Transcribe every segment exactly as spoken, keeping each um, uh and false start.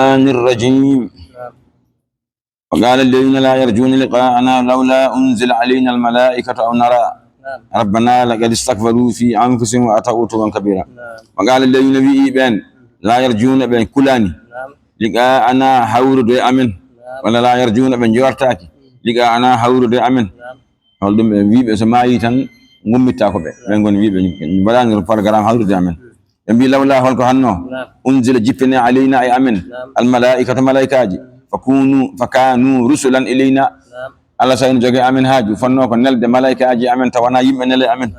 الرحمن الرحيم. وقال الذين لا يرجون لقاءنا لولا أنزل علينا الملائكة أو نرى ربنا لقد استكبروا في أنفسهم وأتوا عتوا كبيرا. وقال الذين, ɓe لا يرجون, ɓe kulaani, لقاءنا, hawrude e amen, walla لا يرجون, ɓe njortaaki, لقاءنا, hawrude e amen. Hol ɗum? Ɓe wiiɓe so maayi tan ngummitta ko ɓe. Ɓe ngoni wiiɓe mbaɗaani programme hawrude amen. Ɓe mbi, "Lawla, holko hanno? Unzila, jippine, alayna, e amen, al malaikatu, malaikaaji. Fakunu, fakanu rusulan ilayna." Allah sa ina jogi amen haaju, fonno ko nelde malaikaaji amen tawa wona yimɓe nele amen.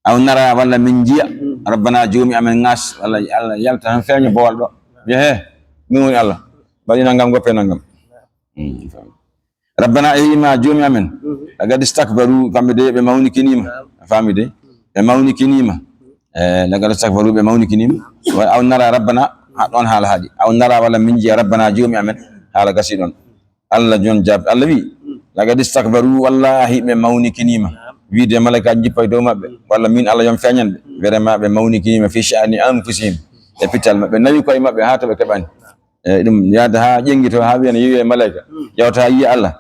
Aw nara, walla min njiya, rabbana, joomi amen, ngas, walla Allah yalta tan feeña boowal ɗo. Wiya, "He, min woni Allah. Mbaɗi nanngam, goppe nanngam." Hmm. Rabbana, e yima joomi amen. Laqad istakbaru, kamɓe de ɓe mawnikiniima. A faami de? Ɓe mawnikiniima. E, laqad istakbaru, ɓe mawnikiniima. Wa aw nara rabbana, ha ɗon haala haaɗi. Aw nara, walla min njiya rabbana, joomi amen. Haala gasi ɗon. Allah jon jaab, Allah wi, "Laqad istakbaru, wallahi ɓe mawnikiniima." Wiide malaikaaji jippa e dow maɓɓe. Walla min Allah yon feeñan ɓe. Vraiment ɓe mawnikiniima fi sha'ni anfusihim. E pital maɓɓe. Nawi koye maɓɓe ha to ɓe keɓani. E, ɗum yaada ha ƴeŋŋito, ha wiyana yewi e malaika. Ƴewta ha yiya Allah.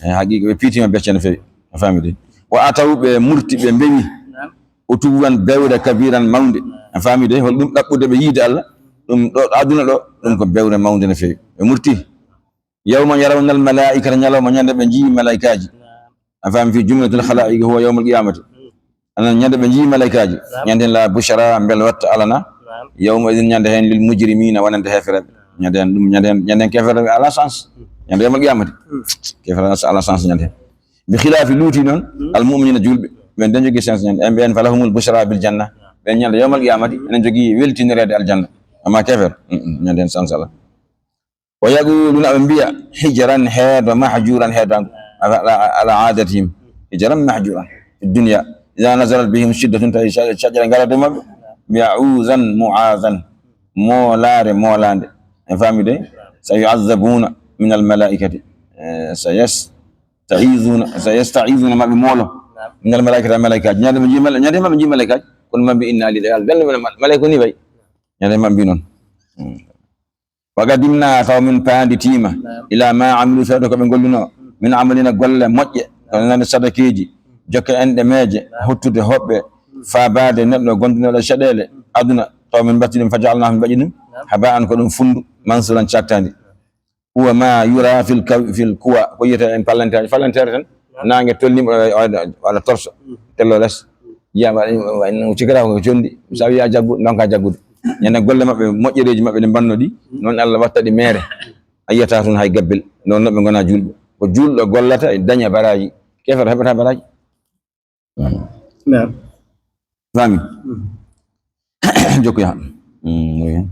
E, haqiqa ɓe piitima becce no fewi. A faami de? Wa ataw, ɓe murti, ɓe mbewi. Utuwan, bewre, kabiran, mawnde. A faami de? Hol ɗum ɗaɓɓude ɓe yiide Allah? Ɗum ɗo aduna ɗo, ɗum ko bewre mawnde no fewi. Ɓe murti. Yawma yarawna al malaikata, ñalawma ñande ɓe njii malaikaaji. A faami? Fi jumlatil khalaiqi huwa yawmal qiyamati. Anan ñande ɓe njii malaikaaji. Ñande hen la bushra, mbel watta alana. Yawma idin, ñande hen, lil mujrimina, wonande heefereɓe. Ñande hen ɗum, ñande hen, ñande hen keefereɓe ala chance. Ñande yawmal qiyamati. Keefereɓe ala chance ñande hen. Bi khilafi luuti noon, al mu'minina, julɓe. Ɓen den jogii chance ñande. En ɓen falahumul bushra bil janna. Ɓen ñande yawmal qiyamati, enen jogii weltinoreede aljanna. Amma keefer, mm, mm, ñande hen chance ala. Wa yaquluna, ɓe mbiya, hijran, heedo, mahjuran, heedango, ala, ala, ala adatihim, hijran mahjuran fi dunya. Idha nazalat bihim shiddatun, tawi ca-, caƴere ngara dow maɓɓe, mbiya, uzan muazan, moolaare moolaande. En faami de? Sa yu'azzabuna min al malaikati. Eh, sa yasta'izuna, sa yasta'izuna, maɓɓe moolo. Min al malaikati, malaikaaji. Ñande maɓɓe njii mal-, ñande maɓɓe njii malaikaaji. Kono maɓɓe inna lillahi, Allah, belɗo, malaika ni bay. Ñande maɓɓe mbi noon. Hmm. Wa qadimna, taw min paanditiima, ila ma amilu, fewde ko ɓe ngolluno, min amalina, golle moƴƴe, ko nande sadakeeji, jokke enɗe meeje, hottude hoɓɓe, faabaade neɗɗo gondunoɗo caɗeele aduna, taw min mbatti ɗum, fa jaalnaahu, min mbaɗi ɗum, haba'an, ko ɗum funndu, mansuran, caktandi. Huwa ma yura fil kaw-, fil kuwa, ko yiyete en palanteer, palanteer tan, naange tolnii, waɗa torso, tello les. Yiya, waɗa, waɗa, cikata ko jondi. Sa wiya jaggu, ndonka jaggude. Ñande golle maɓɓe, moƴƴereeji maɓɓe ɗi mbanno ɗi, noon Allah watta ɗi meere. A yiyata toon hay gabbel. Noon no ɓe ngona juulɓe. Ko juulɗo gollata, daña baraaji. Keefeero heɓata baraaji. Naam. Faami? Mm. Jokku yaha. Mm, oui.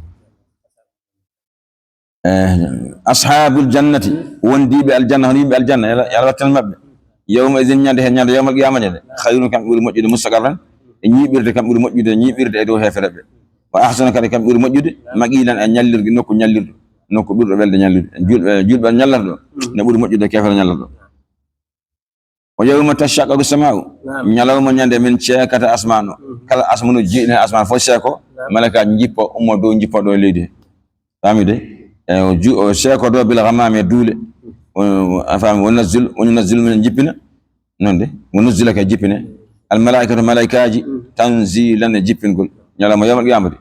Eh, ashabul jannati, wondiiɓe aljanna, hono yimɓe aljanna, Yalla, Yalla wattan maɓɓe. Yawma idin, ñande hen, ñande yawmal qiyamati de, khayrun, kam ɓuri moƴƴude, mustaqarran, e ñiiɓirde, kam ɓuri moƴƴude, ñiiɓirde e dow heefereɓe. Wa ahsanu, kadi kam ɓuri moƴƴude, maqilan, e ñallirde, nokku ñallirdu, nokku ɓurɗo welde ñallude. Julɓe, julɓe ñallata ɗo, ne ɓuri moƴƴude keefeero ñallata ɗo. Wa yawma tashaqqaqu samaa'u. Naam. Ñalawma ñande min ceekata asmaan o. Mhm. Kala asmaanu jiiɗen asmaan fof seeko. Naam. Malaikaaji njippo, ummo dow, njippo ɗo e leydi. Faami de? E o ju-, o seeko ɗo bil ghamami e duule. O, a faami, wa nunazzilu, wa nunazzilu, min jippina. Noon de, wa nuzzila, kay jippine. Al malaikatu, malaikaaji, tanzilan, e jippingol. Ñalawma yawmal qiyamati.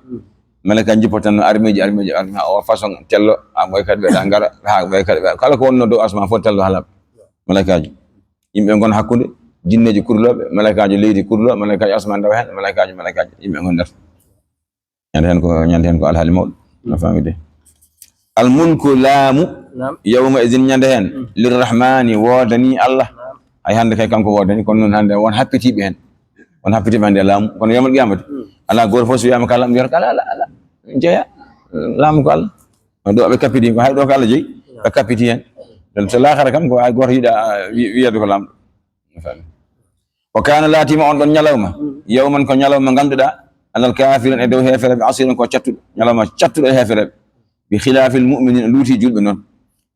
Malaikaaji njippo tan no armeeji, armeeji, armeeji, o façon tello, ha ɓoy kadi ɓe ɗa ngara, ha ɓoy kadi ɓe. Kala ko wonno dow asmaan fof tello hala. Malaikaaji. Yimɓe ngon hakkunde, jinneeji kurlooɓe, malaikaaji leydi kurloo, malaikaaji asmaan ndawa hen, malaikaaji, malaikaaji, yimɓe ngon nder. Ñande hen ko, ñande hen ko alhaali mawɗo. No faami de. Al mulku, laamu, naam, yawma idin, ñande hen, mm, lirrahmani, woodani Allah. Naam. Hay hande kay kanko woodani, kono noon hande won happitiiɓe hen. Won happitiiɓe hande e laamu, kono yawmal qiyamati, mm, ala gooto fof so wiyama ka laamu, wiyata ala, ala, ala. Jeeya, laamu ko Allah. No ɗo ɓe kappiti ko, hay ɗo ko Allah jeyi, ɓe kappiti hen. Donc, so laakara kam, ko hay gooto yiɗa, ah, wi-, wiyede ko laamɗo. Wa kana, laatima on ɗon ñalawma, yawman, ko ñalawma ganduɗa, alal kafirin, e dow heefereɓe, asiran, ko cattuɗo, ñalawma cattuɗo e heefereɓe. Bi khilafil mu'minin, luuti julɓe noon.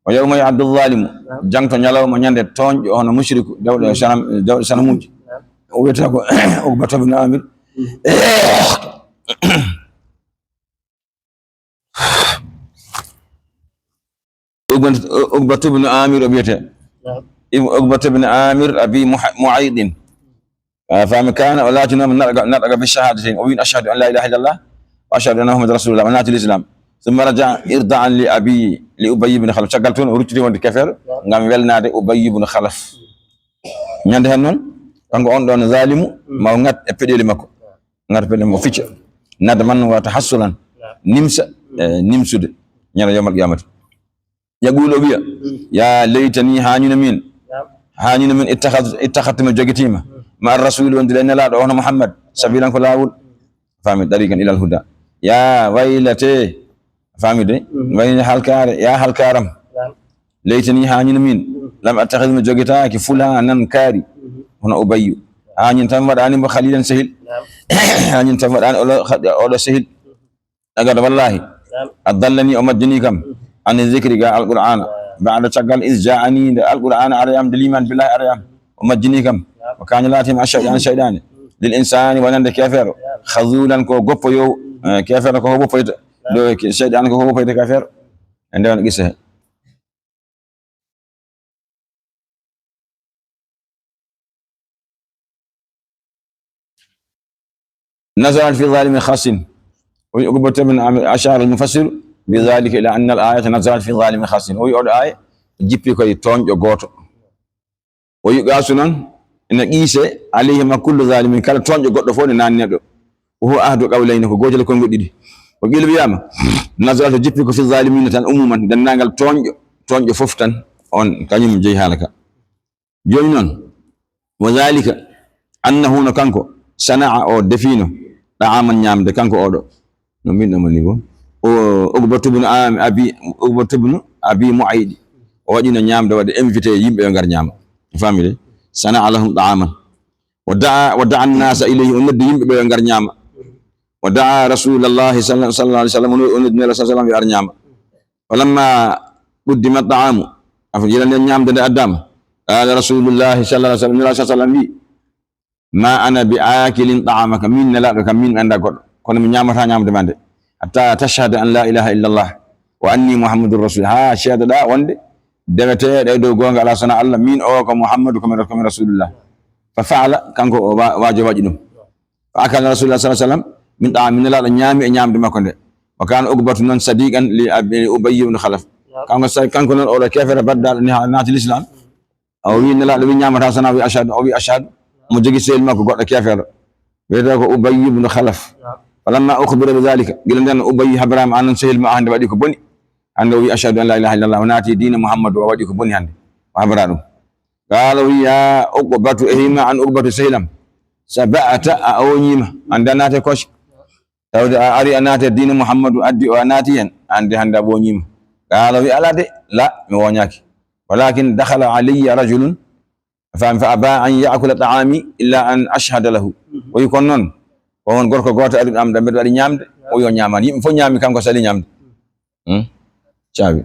Wa yawma yu'addu zalimu, jangto ñalawma ñande tooñɗo, hono mushriku, dewɗo e sanam, dewɗo sanamuji. O wiyata ko Uqbata bin Amir. Mm. Eh, eh, Uqbatu bnu Amir o wiyete. Uqbatu bnu Amir abi Muaydin. A faami, kana o laatinooma naɗaga bi shahadatain, o wiin ashhadu an la ilaha illallah wa ashhadu anna Muhammad rasulullah, o naati l'islam. Summa raja irdaan li abi li Ubay ibn Khalaf, caggal toon o ruttiti wonde kefeero ngam welnaade Ubay ibn Khalaf. Ñande heen noon, kanko on ɗoon zalimu ma o ŋat e peɗeeli makko, ŋat peɗeeli makko, ficca nadman wa tahassulan, nimsa, e nimsude ñande yawmal qiyamati. Yaqulu o wiya, ya laytani, hañino min, hañino min ittakhadtu mi jogitiima ma ar rasuli wonde e nelaaɗo o hono Muhammad sabilan ko laawol, faami, tariqan ilal huda. Ya waylate, faami de, wayne halkaare, ya halkaaram. Laytani, hañino min, lam attakhid mi jogitaaki fulanan kaari hono Ubayyu. Hañin tan waɗaani mo khalilan sehil. Hañin tan waɗaani oɗo sehil. Agada wallahi, adallani, o majjini kam, an zikri ga alqur'ana, ba'da caggal, is ja'ani, nde alqur'ana ara yam, nde liman billahi ara yam, o majjini kam. O kaña laatima ashaytan, shaytani, lil insani, wonande kefeero, khazulan, ko goppoyowo. Kefeero ko goppoyta ɗo, shaytan ko goppoyta kefeero. E nde won qissa he. Nazalat fi zalimin khasin. O wi Uqbata bin Amir, ashara al mufassir bi dhalika ila anna al ayata nazalat fi zalimin khasin. O wi oɗo aaya jippi koye toñƴo gooto. O wi qaasu noon ina qiise alayhima kullu zalimin, kala toñƴo goɗɗo fof ne naanni neɗɗo. Wa huwa ahadu qawlayni, ko gootel e konngol ɗiɗi. O qila wiyama nazalat, o jippi ko fi zalimina tan umuman, denndaangal toñƴo, toñƴo fof tan on kañum jeyi haala ka. Jooni noon, wa dhalika annahu, no kanko, sana'a, o defiino, da'aman, ñaamde, kanko oɗo, no mbinɗo mo ni ko o Uqbatu bnu Am-, Abi, Uqbatu bnu Abi Muaydi. O waɗino ñaamde, waɗi invité yimɓe yo ngar ñaama. Famire, sana'a lahum da'aman. Wa da'a, wa da'a an-nasa ilayhi, o noddi yimɓe ɓe yo ngar ñaama. Wa da'a rasulallahi salla-, sallallahu alaihi wasallam, o noddi Nela sallallahu alaihi wasallam yo ar ñaama. Falamma quddima ta'amu, afa jila nden ñaamde nde addaama. Qala rasulullahi sallallahu alaihi wasallam, Nela sallallahu alaihi wasallam wi, ma ana bi akilin ta'amaka, min Nelaaɗo kam, min mi annda goɗɗo, kono mi ñaamata ñaamde ma nde, hatta tashhada an la ilaha illallah wa anni Muhammadur rasul, haa seedoɗaa wonde deweteeɗo e dow goonga alaa so wonaa Allah, min o ko Muhammadu, ko mi, ko mi rasulullah. Fa fa'ala, kanko o wa-, waajo waɗi ɗum. Fa akala rasulullah sallallahu alaihi wasallam min ta'am, min Nelaaɗo ñaami e ñaamde makko nde. Wa kana Uqbatu noon sadiqan li Abi, Ubayy ibn Khalaf. Kanko sa-, kanko noon oɗo keefeero baddaaɗo ni haa naati l'islam. O wi Nelaaɗo wi ñaamata so wonaa o wi ashhadu, o wi ashhadu. Omo jogii sehil makko goɗɗo keefeero. Wiyetee ko Ubayy ibn Khalaf. Falamma ukhbira bi dhalika, gila nden Ubayy habraama, an noon sehil ma hannde waɗi ko boni. Hannde o wi ashhadu an la ilaha illallah, o naati diina Muhammadu, o waɗi ko boni hannde. O habra ɗum. Qala, o wi, ya Uqbatu, ehima an Uqbatu sehilam. Saba'ta, a ooñiima, an de a naati e kooc. Tawde a ari a naati e diina Muhammadu, addi o a naati heen, an de hannde a ooñiima. Qala, o wi, alaa de, la, mi ooñaaki. Walakin dakhala alayya rajulun, fami, fa aba an ya'kula ta'ami illa an ashhada lahu. O wi, kono noon, ko on gorko gooto ari ɗo am, ɗo mbeɗa waɗi ñaamde, o wi o ñaamaani. Yimɓe fof ñaami, kanko sali ñaamde. Hmm? Caabi.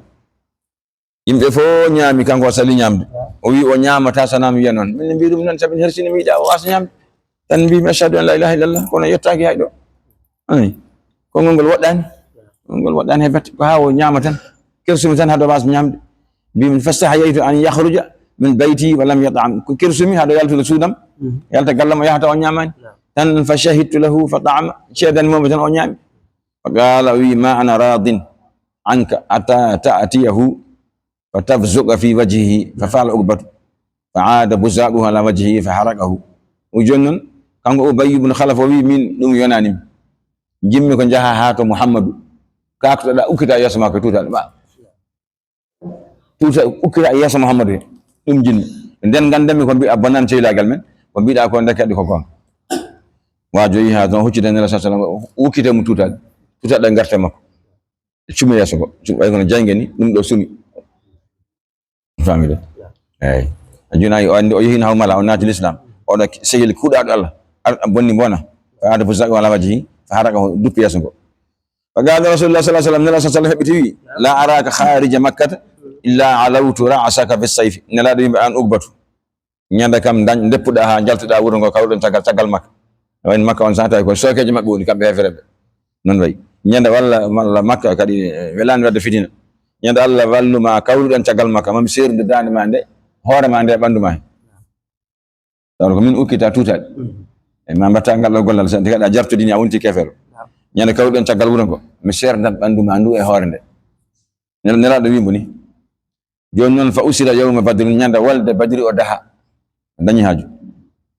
Yimɓe fof ñaami, kanko o sali ñaamde. O wi o ñaamata so wonaa mi wiya noon. Min mbi ɗum noon, sabi mi hersini, mi yiɗa o waasa ñaamde. Tan mbimi ashhadu an la ilaha illallah, kono yettaaki hay ɗo. Ay, konngol ngol woɗɗaani. Konngol ngol woɗɗaani hay batte. Ko haa o ñaama tan. Kersumi tan hade o waasa ñaamde. Mbimi fastahayaytu an yakhruja min bayti wa lam yat'am. Ko kersumi hade o yaltude suudam. Mhm. Yalta gallam o yahata o ñaamaani. Naam. Tan fa shahidtu lahu fa ta'ama. Seedani mo tan o ñaami. Fa qala, o wi, ma ana radin anka hatta ta'tiyahu fa tabzuqa fi wajhihi, fa fa'ala Uqbatu, fa aada buzaquhu ala wajhihi fa haraqahu. O jooni noon, kanko Ubayy ibn Khalaf o wi, min ɗum yonaani mi. Njimmi ko njaha haa to Muhammadu, kaktoɗa ukkita yeeso makko, tuuta ɗum. Tuuta ukkita yeeso Muhammadu he. Ɗum njimmi. Nden nganndanmi ko mbiɗa bonan ceylaagal men, ko mbiɗa ko ndeke ɗi ko goonga. Waajo yehi haa toon, huccita Nela sallallahu alaihi wasallam, ukkita mo tuutaɗe. Tuutaɗe ngarte makko. Cumi yeeso ngo, cumi, way kono jayge ni, ɗum ɗo sumi. Famide. Eyi. Jooni o anndi o yehiino haw mala, o naati l'islam. Oɗo sehil kuuɗaaɗo Allah. Ar-, bonni bona. Fa aada buzaquhu ala wajhihi, fa haraqahu, duppi yeeso ngo. Fa qala rasulullah sallallahu alaihi wasallam, Nela sallallahu alaihi wasallam heɓɓiti wi, la araka kharija makkata illa alawtu ra'saka bis sayf. Nelaaɗo yimɓe an Uqbatu. Ñande kam dañ, ndeppuɗaa haa njaltuɗaa wuro ngo, kawruɗen caggal, caggal Makka. Wayno Makka on saan tawi ko sookeejo maɓɓe woni, kamɓe heefereɓe. Noon wayi. Ñande walla, walla Makka kadi, eh, welaani waɗde fitina. Ñande Allah wallu ma, kawruɗen caggal makka, mami seerude daande ma nde, hoore ma nde, ɓanndu ma he. Tawa ko min ukkita tuutaɗi. E ma mbatta ngal ɗo gollal, sa, tigi aɗa jartodini, a wonti kefeero. Ñande kawruɗen caggal wuro ngo, mi seerdat ɓanndu ma ndu e hoore nde. Nel-, Nelaaɗo wi mbo ni. Jooni noon, fa usira yawma badrin, ñande wolde Badri o daha. Dañi haaju.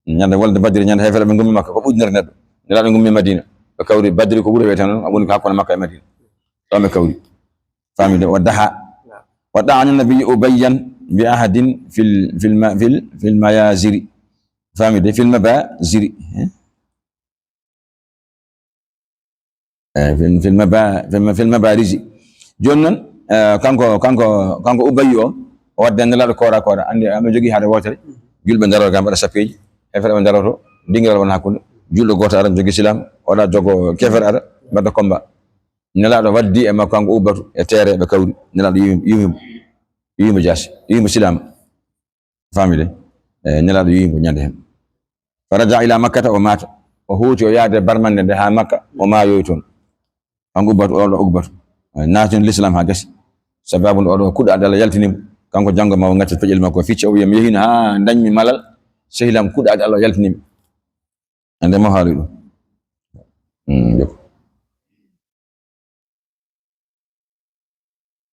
Ñande wolde Badri, ñande heeferɓe ngummi Makka, ko ujunere neɗɗo. Nelaaɗo ngummi Madina. Ɓe kawri Badri ko wuro wiyetee noon, woni ko hakkunde Makka e Madina. Ɗoon ɓe kawri. Faamide, wa daha. Wa da'a nabi Ubayyan bi ahadin fil, fil ma-, fil, fil mayaziri. Faamide, fil mabaziri. Eh? Eh, fil, fil maba-, fil ma-, fil mabariji. Jooni noon, eh, kanko, kanko, kanko Ubayyu o, o wadde Nelaaɗo koora koora. Anndi, amin jogii haade wootere. Julɓe ndaroo ga mbaɗa sappeeji. Heeferɓe ndaroo to, dingiral wona hakkunde. Julɗo gooto ara, jogii silaam. Oɗa jogo keefeero ara, mbaɗa combat. Nelaaɗo waddi e makko kanko Ubbatu e teere ɓe kawri. Nelaaɗo yumi, yumi, yumi jaasi, yumi silaama. Faamide? Eh, Nelaaɗo yumi ñande heen. Fa raja ila Makkata o maata. O hooti o yaade barmande nde haa Makka, o maayoyi toon. Kanko Ubbatu, oɗo Ubbatu. Eh, naatino lislaam haa gasi. Sababu nde oɗo kuɗaaɗo Allah yaltini mo. Kanko janngo ma o ngacca peƴel makko o ficca o wiya mi yehiino haa ndañmi malal. Sehilam kuɗaaɗo Allah o yaltini mi. Ande mo haali ɗum. Mm, jokko.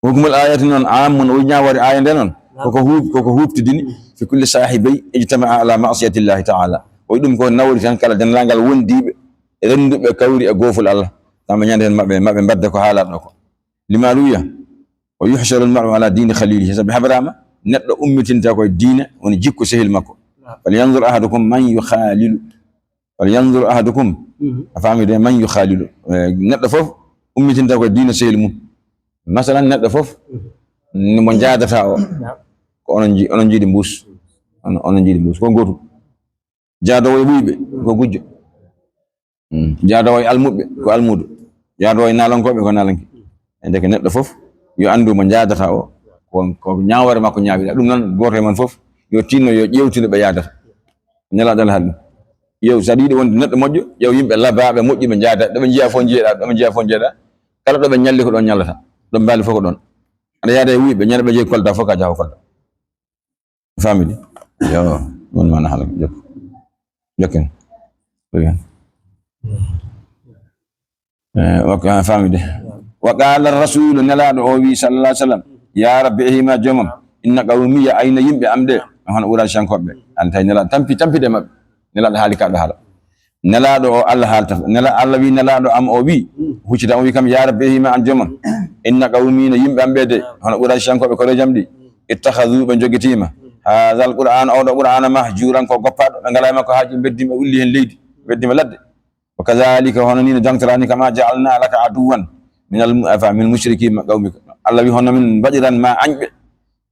Hukmul ayati noon, amun, o ñaawori aya nde noon. Naam. Koko huub-, koko huubtidini, fi kulli saahibay ijtama'a ala ma'siyatillahi ta'ala. O ɗum ko nawri tan kala denndaangal wondiiɓe, rennduɓe kawri e goofol Allah. Kamɓe ñande heen maɓɓe, maɓɓe mbadda ko haalaɗo ko. Lima ruwiya, wa yuhsharu al-mar'u ala dini khalilihi. Sabi haɓraama, neɗɗo ummitinta koye diine, woni jikku sehil makko. Naam. Fal yanzur ahadukum man yukhalilu. Fal yanzur ahadukum. Mhm. A faami de, man yukhalilu. Eh, neɗɗo fof ummitinta koye diine sehil mum. Masalan, neɗɗo fof, mhm, mo njaadata o, naam, ko onon nji-, onon njiidi mbuus. Onon, onon njiidi mbuus. Ko gootum. Jaadoowo e wuyɓe, ko gujjo. Mm. Jaadoowo e almuɓɓe, ko almuudo. Jaadoowo e naalankooɓe, ko naalanke. E ndeke neɗɗo fof, yo anndu mo njaadata o, ko, ko ñaawoore makko ñaawiɗa. Ɗum noon, gooto e mon fof, yo tinno, yo ƴeewtino ɓe yaadata. Nelaaɗo Allah haali ɗum. Ƴeew, so aɗa yiɗi wonde neɗɗo moƴƴo, ƴeew yimɓe labaaɓe, moƴƴuɓe njaada. Ɗo ɓe njiya fof njiyeɗaa, ɗo ɓe njiya fof njiyeɗaa. Kala ɗo ɓe ñalli ko ɗoon ñallata. Ɗo ɓe mbaali fof ko ɗoon. Aɗa yaada e wuyɓe, ñande ɓe njehi Kolda fof ka jaho Kolda. Family. Yo, ɗum mana hala jokk. Jokken. Jokken. Eh, wa ka-, family. Wa qala ar-rasul, Nelaaɗo o wi, sallallahu alaihi wasallam, "Ya rabbi, ehima jomam, inna qawmi, ya ayna yimɓe am de, hono Qurayshankooɓe." An tawi Nelaaɗo tampi, tampide maɓɓe. Nelaaɗo haali ka ɗo haala. Nelaaɗo o Allah haalta. Nela-, Allah wi Nelaaɗo am o wi, huccita o wi kam, "Ya rabbi, ehima an jomam, inna qawmi, no yimɓe am ɓe de, hono Qurayshankooɓe, koreeji am ɗi, ittakhadhu, ɓe jogitima, hadha al-Qur'ana, oɗo Qur'ana, mahjuran, ko goppaaɗo, ɓe ngalaa e makko haaju, ɓe mbeddima, ɓe ulli heen leydi, ɓe mbeddima ladde. Wa kadhalika, hono ni no jangtorani, kama ja'alna laka aduwan min al-, afa, min mushriki qawmika." Allah wi, "Hono min mbaɗiran ma añɓe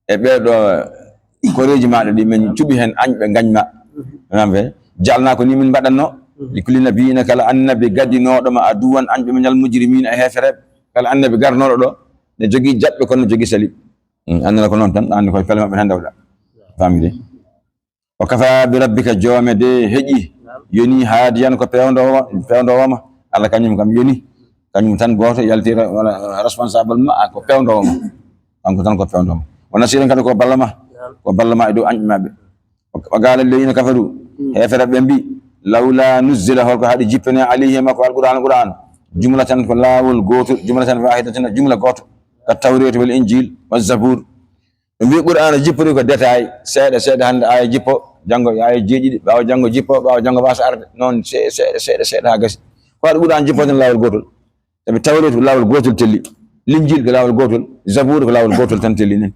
e ɓeeɗo koreeji maaɗa ɗi, min cuɓi heen añɓe ngañ ma." Nambe, ja'alna, ko ni min mbaɗatno, li kulli nabiyyin, kala annabi gadinooɗo ma, aduwan, añɓe, min al mujrimina, e heefereɓe. Kala annabi garnooɗo ɗo, ne jogii jaɓɓe, kono ne jogii sali. Mm, annana ko noon tan, anndi koye pelle maɓɓe tan ndewɗa. Famide. Wa kafa bi rabbika, joome de heƴi, yoni, hadiyan, ko peewndoowo, peewndoowo ma. Allah kañum kam yoni, kañum tan gooto yaltira, wala, responsable ma, ko peewndoowo ma. Kanko tan ko peewndoowo ma. Wa nasiran, kadi ko ballo ma, ko ballo ma e dow añɓe maɓɓe. Wa qala alladhina kafaru, heefereɓe ɓe mbi, "Lawla nuzzila, holko haɗi jippane alayhi, e makko, al-Qur'an, Qur'an, jumlatan, ko laawol gootol, jumlatan wahidatan, jumla gooto, ka tawreeti wal injil wa zabur." Ɓe mbi Qur'aana jippori ko détail, seeɗa seeɗa, hannde aaya jippo, janngo aaya jeeɗiɗi, ɓaawo janngo jippo, ɓaawo janngo waasa arde, noon se-, seeɗa seeɗa seeɗa haa gasi. Ko haɗi Qur'aana jippo tan laawol gootol? Sabi tawreeti ko laawol gootol telli, linjiil ko laawol gootol, zabuur ko laawol gootol tan telli nen.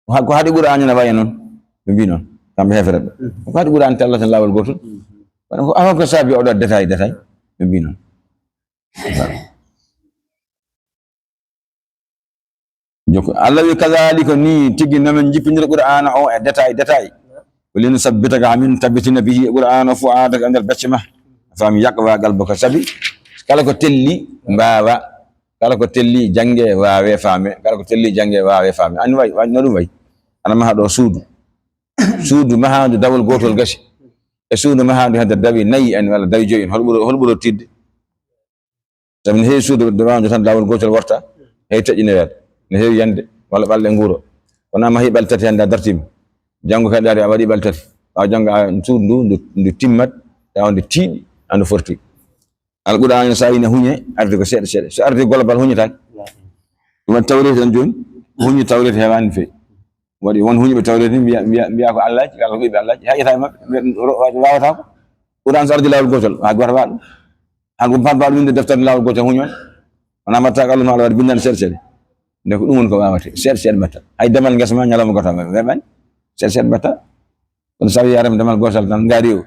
Ko ha-, ko haɗi Qur'aana ene wayi noon, ɓe mbi noon, kamɓe heefereɓe. Ko haɗi Qur'aana tella tan laawol gootol? Kono ko, awa ko saabi oɗo détail, détail, ɓe mbi noon. Jokko, Allah wi, "Kadhalika, ni tigi nomin jippinir Qur'aana o e détail, détail. Wa linusabbita, ka min tabbitina bihi, Qur'aana o, fu'aadaka, e nder becce ma." Fami yaqwa qalbaka, sabi kala ko telli mbaawa, kala ko telli jannge waawe faame, kala ko telli jannge waawe faame. An way, way, no ɗum way? Ana maha ɗo suudu. Suudu mahaandu dawol gootol gasi. E suudu mahaandu hedde dawi nayi en walla dawi joyi en. Hol ɓuro, hol ɓuro tidde? Sabu ne heewi suudu domaanjo tan laawol gootol warta, heewi taƴƴinoyaade. ne heewi yande, walla ɓalɗe nguuro. Kono a mahi ɓalɗe tati hannde a dartiima. Janngo kadi ari a waɗi ɓalɗe tati. Ɓaawo janngo a suudu ndu, ndu, ndu timmat, tawa ndu tiiɗi, a ndu forti. Alquraan so a ina huñe, arde ko seeɗa seeɗa. So arde global huñataake. Ɗum waɗi tawreeti tan jooni, huñi tawreeti heewaani no feewi. Waɗi won huñuɓe tawreeti mbiya, mbiya, mbiya ko Allaaji, kala ko ɓiɓɓe Allaaji, haƴata e maɓɓe, ɓe ro-, waawata ko. Quraan so ardi laawol gootol, haa gooto waaɗo. Haa ko pat mbaaɗo winde deftere laawol gootol huñoon. Wona mbatta ko Allah ma Allah waɗi bindande seeɗa seeɗa. Nde ko ɗum woni ko waawate, seeɗa seeɗa mbatta. Hay damal ngesa ma ñalawma gooto ma weeɓani, seeɗa seeɗa mbatta. Kono so a wiyi a rema damal gootal tan, ngaari o,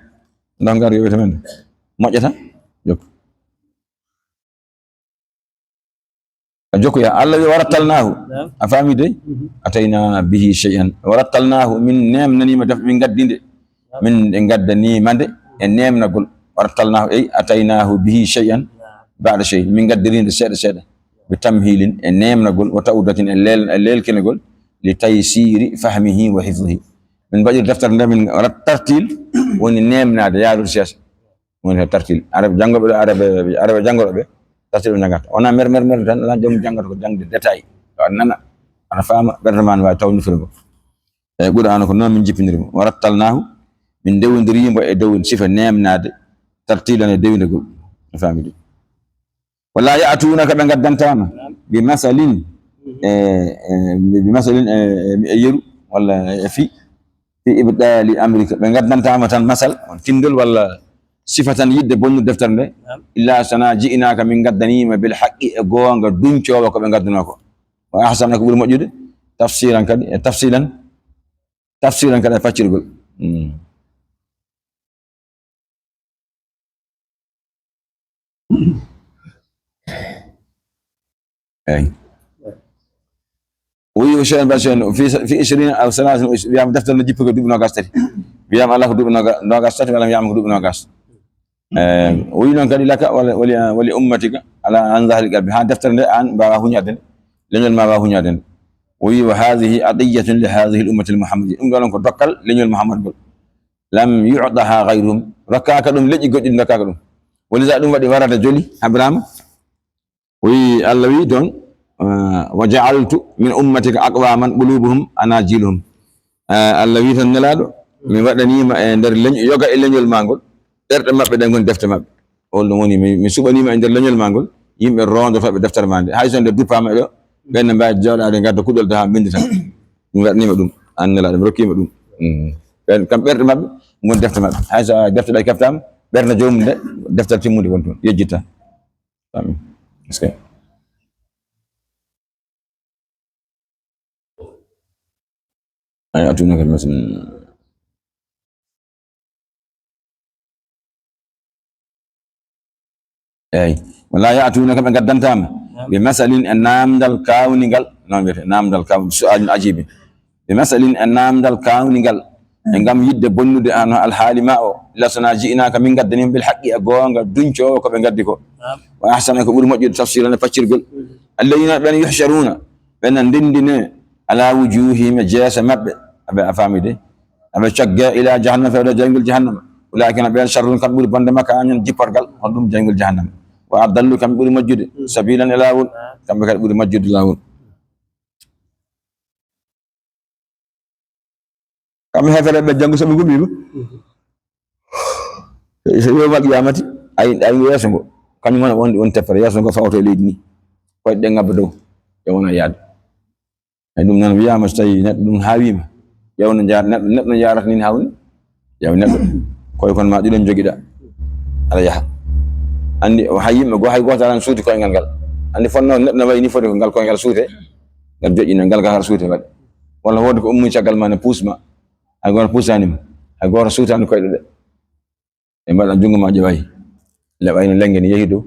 ndo ngaari o wiyata men. Moƴƴata, jokku. A jokku ya, Allah wi warattalnaahu. Naam. A faami dey? Mhm. Atayna bihi shay'an. Warattalnaahu, min neemnaniima def, min ngaddinde. Min en ngaddaniima nde e neemnagol. Warattalnaahu, ey, ataynaahu bihi shay'an ba'da shay. Min ngaddiri nde seeɗa seeɗa. Bi tamhiilin e neemnagol, wa ta'udatin e leel-, e leelkinagol, li taysiiri fahmihi wa hifzihi. Min mbaɗiri deftere nde min rat-, tartiil, woni neemnaade, yaarude seesa. Woni ko tartiil. Arabe janngooɓe ɗo, Arabe, Arabe janngooɓe ɓe, tartiil ɓe njanngata. Wona mer, mer, mer tan, alaa joom janngata ko jaŋde détail. Yo a nana, ana faama, ɓernde ma ne waawi tawde firgo. Eyi, Qur'aana ko noon min njippiniri mo. Warattalnaahu, min ndewindiri mo e dow sifa neemnaade, tartiilan e dewindegol. A faami de? Wala ya'tuunaka, ɓe ngaddantaa ma, bi masalin, e, e, bi masalin, e, e, e yeru, walla e fi, fi ibtaali amrika. Ɓe ngaddantaa ma tan masal, on tindol walla sifa tan yiɗde bonnude deftere nde. Naam. Illa sana ji'naaka, min ngaddanii ma bil haqqi, e goonga duñcoowa ko ɓe ngaddunoo ko. Wa ahsana, ko ɓuri moƴƴude, tafsiran kadi, e tafsilan, tafsiran kadi e faccirgol. Mm. Eyi. O wi o Cheikh Ibrahim Sène, fi, fi ishrina aw salasin, wiyama deftere no jippi ko duuɓi nogas tati. Wiyama ala ko duuɓi noga-, nogas tati, walla wiyama ko duuɓi nogas. Eh, o wi noon kadi laka wala, wali, wali ummatika ala an zahri qalbi. Ha deftere nde an mbawa huñade nde, leñol ma wawa huñade nde. O wi wa hadhihi atiyatun li hadhihi al ummati al muhammadiyya. Ɗum ɗo noon ko dokkal leñol Muhammad ngol. Lam yu'taha ghayruhum. Rokkaka ɗum leƴƴi goɗɗi ɗi rokkaka ɗum. Walisa ɗum waɗi warada joli, habrama. O wi, Allah wi toon, ah, wa ja'altu min ummatika aqwaman qulubuhum anajiluhum. Ah, Allah wi tan Nelaaɗo, mi waɗaniima e nder leñ-, yoga e leñol ma ngol, ɓerɗe maɓɓe ɗen ngoni defte maɓɓe. On ɗum woni, mi, mi suɓaniima e nder leñol ma ngol, yimɓe roondotooɓe deftere ma nde. Hay so nde duppaama e ɗo, ɓen ne mbaawi jooɗaade ngadda kuɗol haa mbinndita. Mi waɗaniima ɗum, an Nelaaɗo, mi rokkiima ɗum. Mm. Ɓen kam ɓerɗe maɓɓe ngoni defte maɓɓe. Hay so defte ɗe keftaama, ɓernde joomum nde, deftere timmunde woni toon, yejjitta. Amin. Est-ce que? Ay, atunaka masin. Eyi. Wala ya'tunaka, ɓe ngaddantaa ma. Naam. Bi masalin, e naamndal kaawningal. Noon wiyete, naamndal kaaw-, su'aalun ajiibin. Bi masalin, e naamndal kaawningal. E ngam yiɗde bonnude an alhaali ma o. Illa sana ji'naaka, min ngaddanii ma bil haqqi, e goonga duñcoowo ko ɓe ngaddi ko. Naam. Wa ahsana, ko ɓuri moƴƴude tafsiran e faccirgol. Mhm. Alladina, ɓen yuhsharuna, ɓen na ndenndine ala wujuhihim, e jeese maɓɓe. Aɓe a faami de? Aɓe cogge ila jahannama, fewde jayngol jahannama. Ulaa'ika, ɓen sharrun, kamɓe ɓuri bonde makanan, jipporgal, honɗum jayngol jahannama. Wa adallu, kamɓe ɓuri majjude, sabilan, e laawol, kamɓe kadi ɓuri majjude laawol. Kamɓe heefereɓe janngo so ɓe gumi ba. So yowmal qiyamati, ay, ay yeeso ngo, kañum wona wonde on teppere, yeeso ngo fawto e leydi ni. Koyɗe ɗe ngabba dow, e wona yaade. E ɗum noon wiyama, so tawi neɗɗo ɗum haawiima, ƴeew no njaar-, neɗɗo, neɗɗo no yaarata ni hawni. Ƴeew neɗɗo, koye kon ma ɗiɗon jogiɗa, aɗa yaha. Anndi o hay yimɓe goo, hay gooto aran suuti koyngal ngal. Anndi fonno neɗɗo no wayi ni foti ko ngal koyngal suute, ngal joƴƴina, ngal gasar suute waɗe. Walla woodi ko ummi caggal ma ne puus ma, hay gooto puusani ma, hay gooto suutani koyɗe ɗe. Ɓe mbaɗa junngo ma ƴewaay, leɓay no lennge ni yehi dow.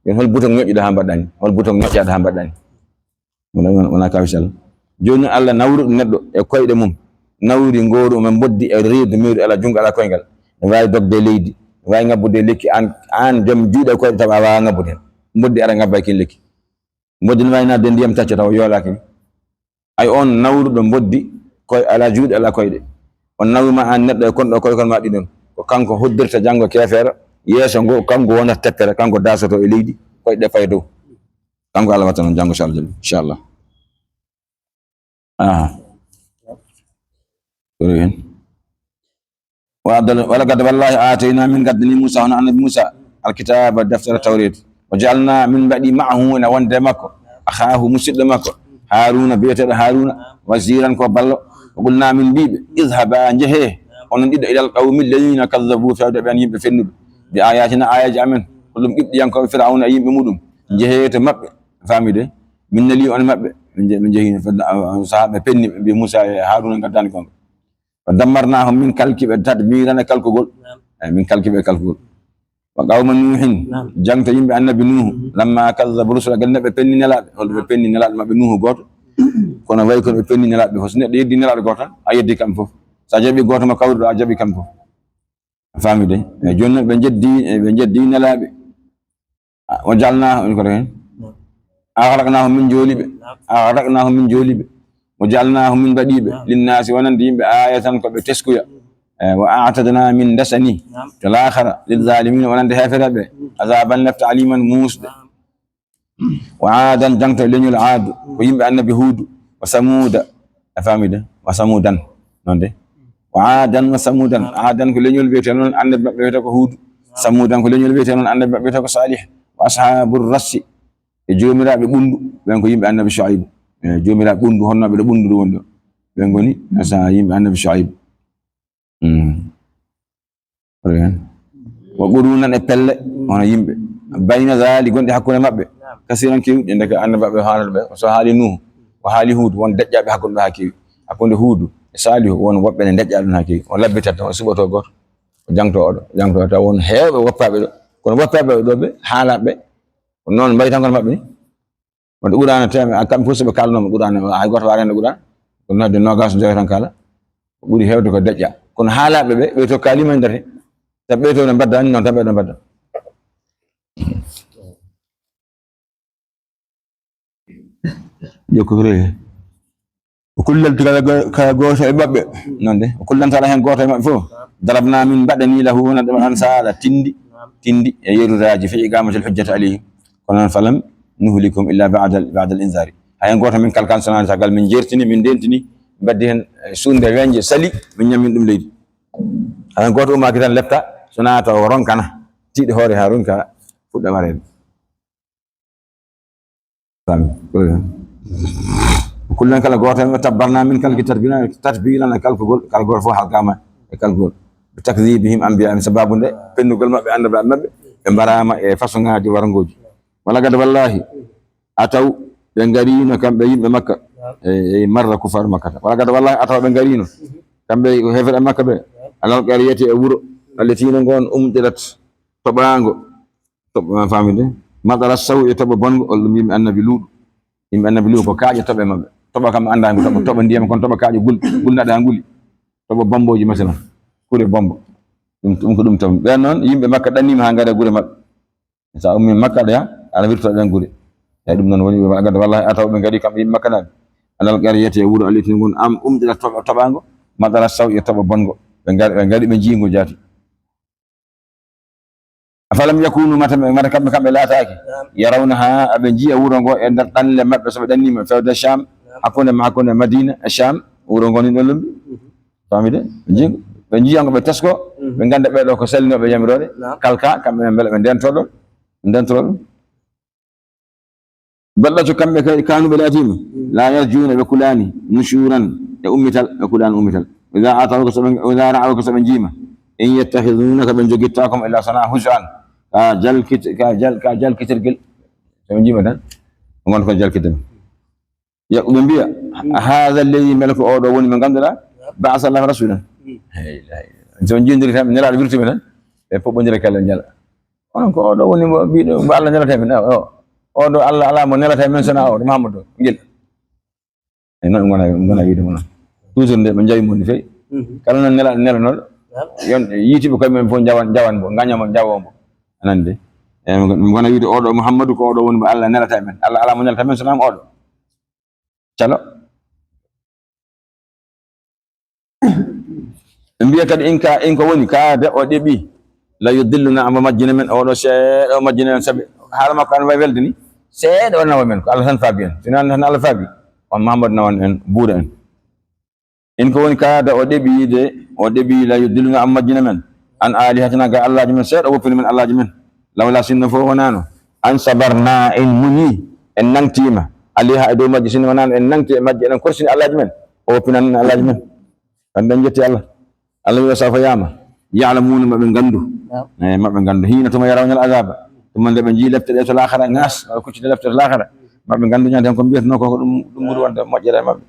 Yen hol bouton ñoƴƴuɗa haa mbaɗɗa ni? Hol bouton ñoƴƴaɗa haa mbaɗɗa ni? Wona, wona, wona kawsal. Jooni noon Allah nawruɗo neɗɗo e koyɗe mum, nawri ngooru, omo mboddi e reedu, meeru ala junngo, ala koyngal. Ne waawi dogde e leydi, ne waawi ngabbude e lekki, aan, aan joom juuɗe e koyɗe tawa a waawaa ngabbude heen. Mboddi ara ngabba e kin lekki. Mboddi ne waawi naatde ndiyam tacca tawa yoolaaki ni. Ay on nawruɗo mboddi, koy ala juuɗe, ala koyɗe. On nawima aan neɗɗo e kon ɗo koy kon ma ɗiɗon. Ko kanko hoddirta janngo keefeero, yeeso ngo, kanko wonata teppere, kanko daasoto e leydi, koyɗe ɗe fayi dow. Kanko Allah watta noon janngo, inchallah, inchallah. Aha. Ko ɗo hen. Wa adal-, wa laqad wallahi atayna, min gaddani Musa, hono annabi Musa, alkitaba, deftere Tawreet. Wa ja'alna, min mbaɗi, ma'ahu, ena wonde makko, akhahu, musidɗo makko, Haruna, biyeteeɗo Haruna, waziran, ko ballo. Wa qulna, min mbiɓe, idhaba, njehe, onon ɗiɗo, ilal qawmi alladhina kadhabu, fewde ɓen yimɓe fennuɓe, bi ayatina, ayaji amen. Ko ɗum Qibɗiyankooɓe Firawna e yimɓe muɗum. Njehe to maɓɓe, famide, min neli on maɓɓe. Min nje-, min njehino fedde, ah, sahaɓe penni ɓe, mbi Musa e Haruna gaddani gonga. Wa dammarnahum, min kalki ɓe, tadmiran, e kalkugol. Naam. Eyi, min kalki ɓe e kalkugol. Wa qawma Nuhin, naam, jangto yimɓe annabi Nuhu. Mhm. Lamma kadhabu rusula, ganda ɓe penni nelaɓe. Holɓe, naam, penni nelaɓe maɓɓe Nuhu goto. Kono way kono ɓe penni nelaɓe fof. So neɗɗo yeddi nelaɗo goto tan, a yeddi kamɓe fof. Sa jaɓi goto mo kawruɗo, a jaɓi kamɓe fof. A faami de? Eyi, jooni noon ɓe njeddi, ɓe njeddi nelaɓe. Ah, wa ja'alnahum, ko hen? Aghraqnahum, min jooli ɓe. Aghraqnahum, min jooli ɓe. Wa ja'alnahum, min mbaɗi ɓe. Linnaasi, wonande yimɓe, ayatan, ko ɓe teskuya. Eh, wa a'tadna, min ndesani. To laakhara, lil zalimina, wonande heefereɓe. Azaban, lefte, aliman, muusde. Wa adan, jangto leñol Aadu, ko yimɓe annabi Huudu. Wa samuda, a faami de? Wa samudan, noon de. Wa adan wa samudan. Adan ko leñol wiyetee noon, annabi maɓɓe wiyetee ko Huudu. Samudan ko leñol wiyetee noon, annabi maɓɓe wiyetee ko Saalih. Wa ashabu rassi, e joomiraaɓe ɓunndu, ɓen ko yimɓe annabi Shuaybu. E joomiraaɓe ɓunndu, honnooɓe ɗo ɓunndu ɗo woni ɗo. Ɓen ngoni asa yimɓe annabi Shuaybu. Mm. Wa qurunan, e pelle, hono yimɓe. Bayna dhali, gonɗi hakkunde maɓɓe. Kasiran, keewɗi, ndeke annabi maɓɓe haalata ɓe. So haali Nuhu, o haali Huudu, won deƴƴaaɓe hakkunde ɓe haa keewi. Hakkunde Huudu e Saalihu, won woɓɓe ne deƴƴaa ɗum haa keewi. On labbitat tan, o suɓoto gooto, o jangto oɗo, jangto taw won heewɓe woppaaɓe ɗo. Kono woppaaɓe ɗo ɓe haalaaɓe, ko noon mbayi tan kono maɓɓe ni. Wonde Qur'aana teeme, a, kamɓe fof so ɓe kaalnooma Qur'aana, hay gooto waawaa rende Qur'aana. Ko noon de noogaas joyo tan kaala. Ko ɓuri heewde ko deƴƴa. Kono haalaaɓe ɓe, ɓe to kaalima e nder he. Taw ɓe to no mbadda ni, noon tan ɓe ɗo mbadda. Jokko ko rewi. O kullan kala go-, kala gooto e maɓɓe. Noon de, o kullan kala heen gooto e maɓɓe fof. Darabna, min mbaɗani lahu, wona ɗum ansaala, tindi, tindi e yeruraaji, fi iqamatil hujjati alayhim. Kono noon, falam nuhlikum illa ba'da, ba'dal inzari. Hay gooto min kalkan sonaa sagal min jertini, min ndentini, mbaddi heen, eh, suunde weñje sali, min ñammin ɗum leydi. Hay gooto ummaaki tan lepta, sonaa taw o ronkana, tiiɗi hoore haa ronka fuɗɗa wareede. Fami. Kullan kala gooto heen, tabbarna min kalki tatbira, tatbiran e kalkugol, kala gooto fof halkaama e kalkugol. Bi takdhibihim anbiya'ahum, sababu nde pennugol maɓɓe annabaaɓe maɓɓe, ɓe mbaraama e façon ngaaji warngooji. Wa laqad wallahi ataw, ɓe ngariino kamɓe yimɓe Makka. E, e marra kuffar Makkata. Wa laqad wallahi ataw, ɓe ngariino kamɓe ko heeferɓe Makka ɓe. Alal qaryati, e wuro, allati no ngon umtirat, toɓaango. Toɓɓe ma famide. Madara saw, e toɓo bongo, ol ɗum yimɓe annabi Luuɗu. Yimɓe annabi Luuɗu ko kaaƴe toɓe maɓɓe. Toɓo kam anndaa ko toɓo, toɓo ndiyam kon, toɓo kaaƴe gul-, gulnaɗe haa nguli. Toɓo bombooji masalan. Kure bombo. Ɗum, ɗum ko ɗum tan. Ɓen noon, yimɓe Makka ɗannima haa ngara gure maɓɓe. Sa ummi Makka ɗo, yaa, aɗa wirto ɗen gure. Eyi, ɗum noon woni, wa laqad wallahi ataw, ɓe ngari kamɓe yimɓe Makka naaɓe. Alal qaryati, e wuro allati ngon am umɗira toɓo, toɓaango. Madara saw, e toɓo bongo. Ɓe ngari, ɓe ngari, ɓe njiingo jaati. Afalam yakunu, mata, mata kamɓe, kamɓe laataaki. Yarawnaha, aɓe njiya wuro ngo e nder ɗanle maɓɓe, so ɓe ɗannima fewde Sham, hakkunde ma, hakkunde Madina e Sham, wuro ngo ni ɗo lombi. Famide? Ɓe nji-, ɓe njiya ngo, ɓe tesko, ɓe ngannda ɓee ɗo ko sallinooɓe yamiroore, kalka, kamɓe men mbele ɓe ndento ɗon, ndentoro ɗum. Bal ɗaccu kamɓe kay, kanu ɓe laatiima, la yarjuuna, ɓe kulaani, nushuuran, e ummital, ɓe kulaani ummital. Idaa atawka, so ɓe, idaa ra'awka, so ɓe njiima, in yattakhidunaka, ɓe njogittaako ma illa sonaa huzuwan, ka jalkit-, ka jal-, ka jalkitirgel. So ɓe njiima tan, ɓe ngonta ko jalkitde. Yo ɓe mbiya, haadha alladhi, mbele ko oo ɗoo woni mo ngannduɗaa, ba'atha Allahu rasulan. Hey, la ilaha illallah. So on njiidiri tan, ɓe nelaaɗo wirtuɓe tan, ɓe poɓɓondira kala njala. Onon ko oo ɗoo woni mo mbiɗo, mo Allah nelata e men. O, o, oo ɗoo Allah alaa mo nelata e men sonaa oo ɗoo Muhammadu ngel. E noon ngona, ngona wiide mo noon. Toujours nde ɓe njawi mo ni fewi. Kala noon nela-, nelanooɗo, yon, yiitiɓe koye men fof njawan, njawan mo, ngaña mo, njawo mo. A nani de? E, ngona wiide oo ɗoo Muhammadu ko oo ɗoo woni mo Allah nelata e men. Allah alaa mo nelata e men sonaa mo oo ɗoo. Calo. Ɓe mbiya kadi, in ka, in ko woni, ka de o ɗeɓi, la yudilluna, omo majjina men, oo ɗoo seeɗa o majjina men, sabi haala makko ana wayi welde ni, seeɗa o nawa men, ko Allah tan faabi en. Sinaa tan Allah faabi, on Mahamadu nawan en, buuɗa en. In ko woni kaada o ɗeɓi de, o ɗeɓi la yudilluna an majjina men, an alihatina ga Allaaji men, seeɗa woppini men Allaaji men. Lawla sinno fof wonaano, an sabarna en muñi, en nangtiima, aliha e dow majji, sinno wonaano en nangti e majji, eɗen korsini Allaaji men, o woppinan en Allaaji men. Kamɓe en jetti Allah. Allah wi, "Sawfa ya'lamu." Ya'lamuna, maɓe nganndu. Naam. Eh, maɓe nganndu. Hiina tuma yarawna al azaba. Tuma nde ɓe njii lepte ɗe to laakhara, ŋaas, walla kuccite lepte to laakhara. Maɓe nganndu ñande hen ko mbiyatnoo ko, ko ɗum, ɗum ɓuri wonde moƴƴere e maɓɓe.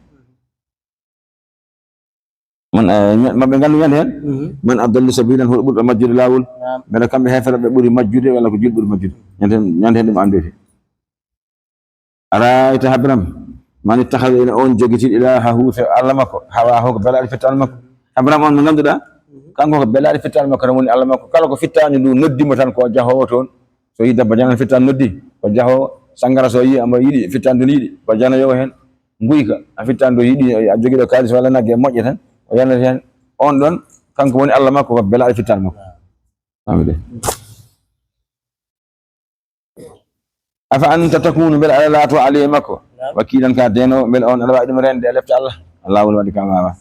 Man, eh, ña-, maɓe nganndu ñande hen. Mhm. Man adallu sabilan, hoɗo ɓurɗo majjude laawol. Naam. Mbele kamɓe heeferɓe ɓuri majjude, walla ko julɓe ɓuri majjude. Ñande hen, ñande hen ɗum anndete. Ara'ayta, habram, man ittakhadha, ina on jogiti ilahahu, fe Allah makko, hawahu, ko belaɗo fittaandu makko. Habram on mo ngannduɗaa, kanko ko belaɗo fittaandu makko, tan woni Allah makko. Kala ko fittaandu ndu noddi mo tan, ko jahoowo toon. So yi dabba jana fittaandu noddi, ko jahoowo. Sangara so yi amo yiɗi fittaandu ndu yiɗi, ko jana yowo hen. Nguyka, a fittaandu ndu yiɗi, a jogiiɗo kaalis walla nagge moƴƴe tan, o yanata hen. On ɗon, kanko woni Allah makko, ko belaɗo fittaandu makko. Famɗude. Afa anta takunu, mbele aɗa laato alayhi makko, naam, wakiilan, ka deenoowo, mbele on aɗa waawi ɗum reende e lepte Allah? Laawol waɗi ka waawa.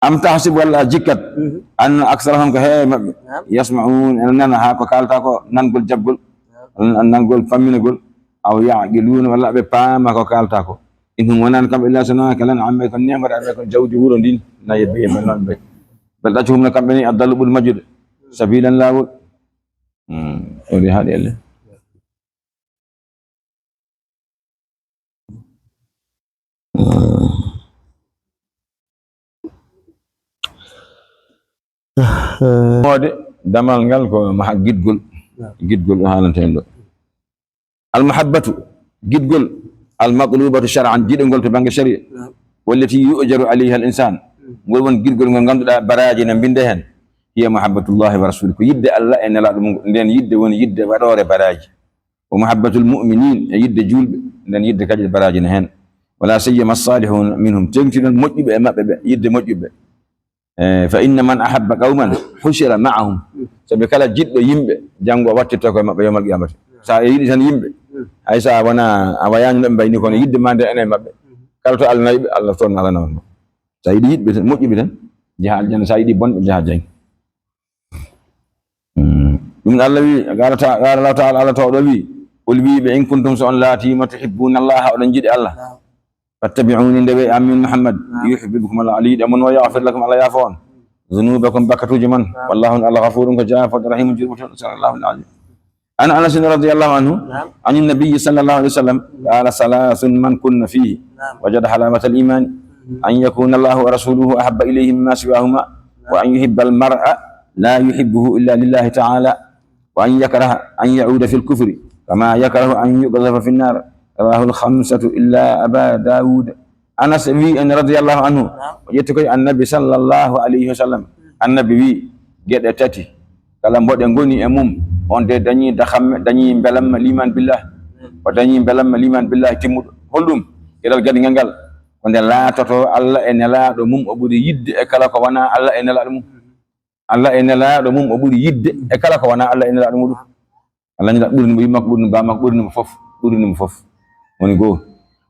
Am tahsibu, walla a jikkat, mhm, anna aksarahum, ko heewe maɓɓe, naam, yasma'un, ene nana, haa ko kaalta ko nangol jaɓgol, naam, nangol famminagol, aw ya'qiluuna, walla ɓe paama ko kaalta ko. In hum, wonaani kamɓe, illa, so wonaa, kal an'aami, ko neemre aɓe, ko jawdi wuro ndin, na yebbe yebbe noon ɓe. Bal ɗaccu hum, no kamɓe ni, adallu, ɓuri majjude, sabilan, laawol. Hmm, ɗo de haaɗi elle. Hmm. Moode damal ngal ko maha giɗgol. Giɗgol o haalanta en ɗo. Al mahabbatu, giɗgol, al matlubatu shar'an, jiɗgol to bannge sharia. Naam. Wallati yu'jaru alayha al insan. Mm. Ngol won giɗgol ngol ngannduɗaa baraaji na mbinde heen. Hiya mahabbatullahi wa rasuli, ko yidde Allah e nelaaɗo mum. Nden yidde woni yidde waɗoore baraaji. Wa mahabbatul mu'minin, e yidde juulɓe, nden yidde kadi baraaji na heen. Wala siyama salihun minhum, teeŋti noon moƴƴuɓe e maɓɓe ɓe, yidde moƴƴuɓe. Eh, fa inna man ahabba qawman hushira ma'ahum. Sabi kala jiɗɗo yimɓe, janngo o wattirta ko e maɓɓe yawmal qiyamati. So a yiɗi tan yimɓe, hay so a wona, a wayaani no ɓe mbayni, kono yidde ma nde ene e maɓɓe. Kala to Allah nawi ɓe, Allah toon Allah nawan mo. So a yiɗi yiɗɓe tan, moƴƴuɓe tan, njaha aljanna. So a yiɗi bonɓe, njaha jahannama. Hmm. Ɗum Allah wi, qala ta-, qala Allahu ta'ala, Allah tawɗo wi, "Qul," wi ɓe, "in kuntum," so on laatiima, "tuhibbuna Allah," oɗon njiɗi Allah. Fattabi'uni, ndewe am min Muhammad, naam, yuhibbukum Allah, Allah yiɗa mon, wa yaghfir lakum, Allah yaafo on, dhunubakum, bakkatuuji mon, naam, wallahu, Allah, ghafurun, ko jaafoɗo, rahimun, jurmoto, sallallahu alaihi. An Anas radiyallahu anhu, naam, an Nabi sallallahu alaihi wasallam, qala, "Thalathun man kunna fihi, naam, wajada halawatal iman, mhm, an yakuna Allahu wa rasuluhu ahabba ilayhi mimma siwahuma, naam, wa an yuhibba al mar'a la yuhibbuhu illa lillahi ta'ala, wa an yakraha an ya'uda fil kufri, kama yakrahu an yuqdhafa fin nar." Rawahul khamsatu illa Aba Dawud. Anas wi en radiyallahu anhu, naam, o ƴetti koye Annabi sallallahu alayhi wa sallam. Annabi wi, geɗe tati, kala mboɗe ngoni e mum, on de dañi dahamme, dañi mbelamma liman billah. O dañi mbelamma liman billah timmuɗo. Holɗum? Geɗal gadigal ngal, ko nde laatoto Allah e nelaaɗo mum o ɓuri yidde e kala ko wonaa Allah e nelaaɗo mum. Allah e nelaaɗo mum o ɓuri yidde e kala ko wonaa Allah e nelaaɗo muɗum. Allah nila ɓurni mo yummakko, ɓurni mo bamakko, ɓurni mo fof, ɓurni mo fof. Woni goo.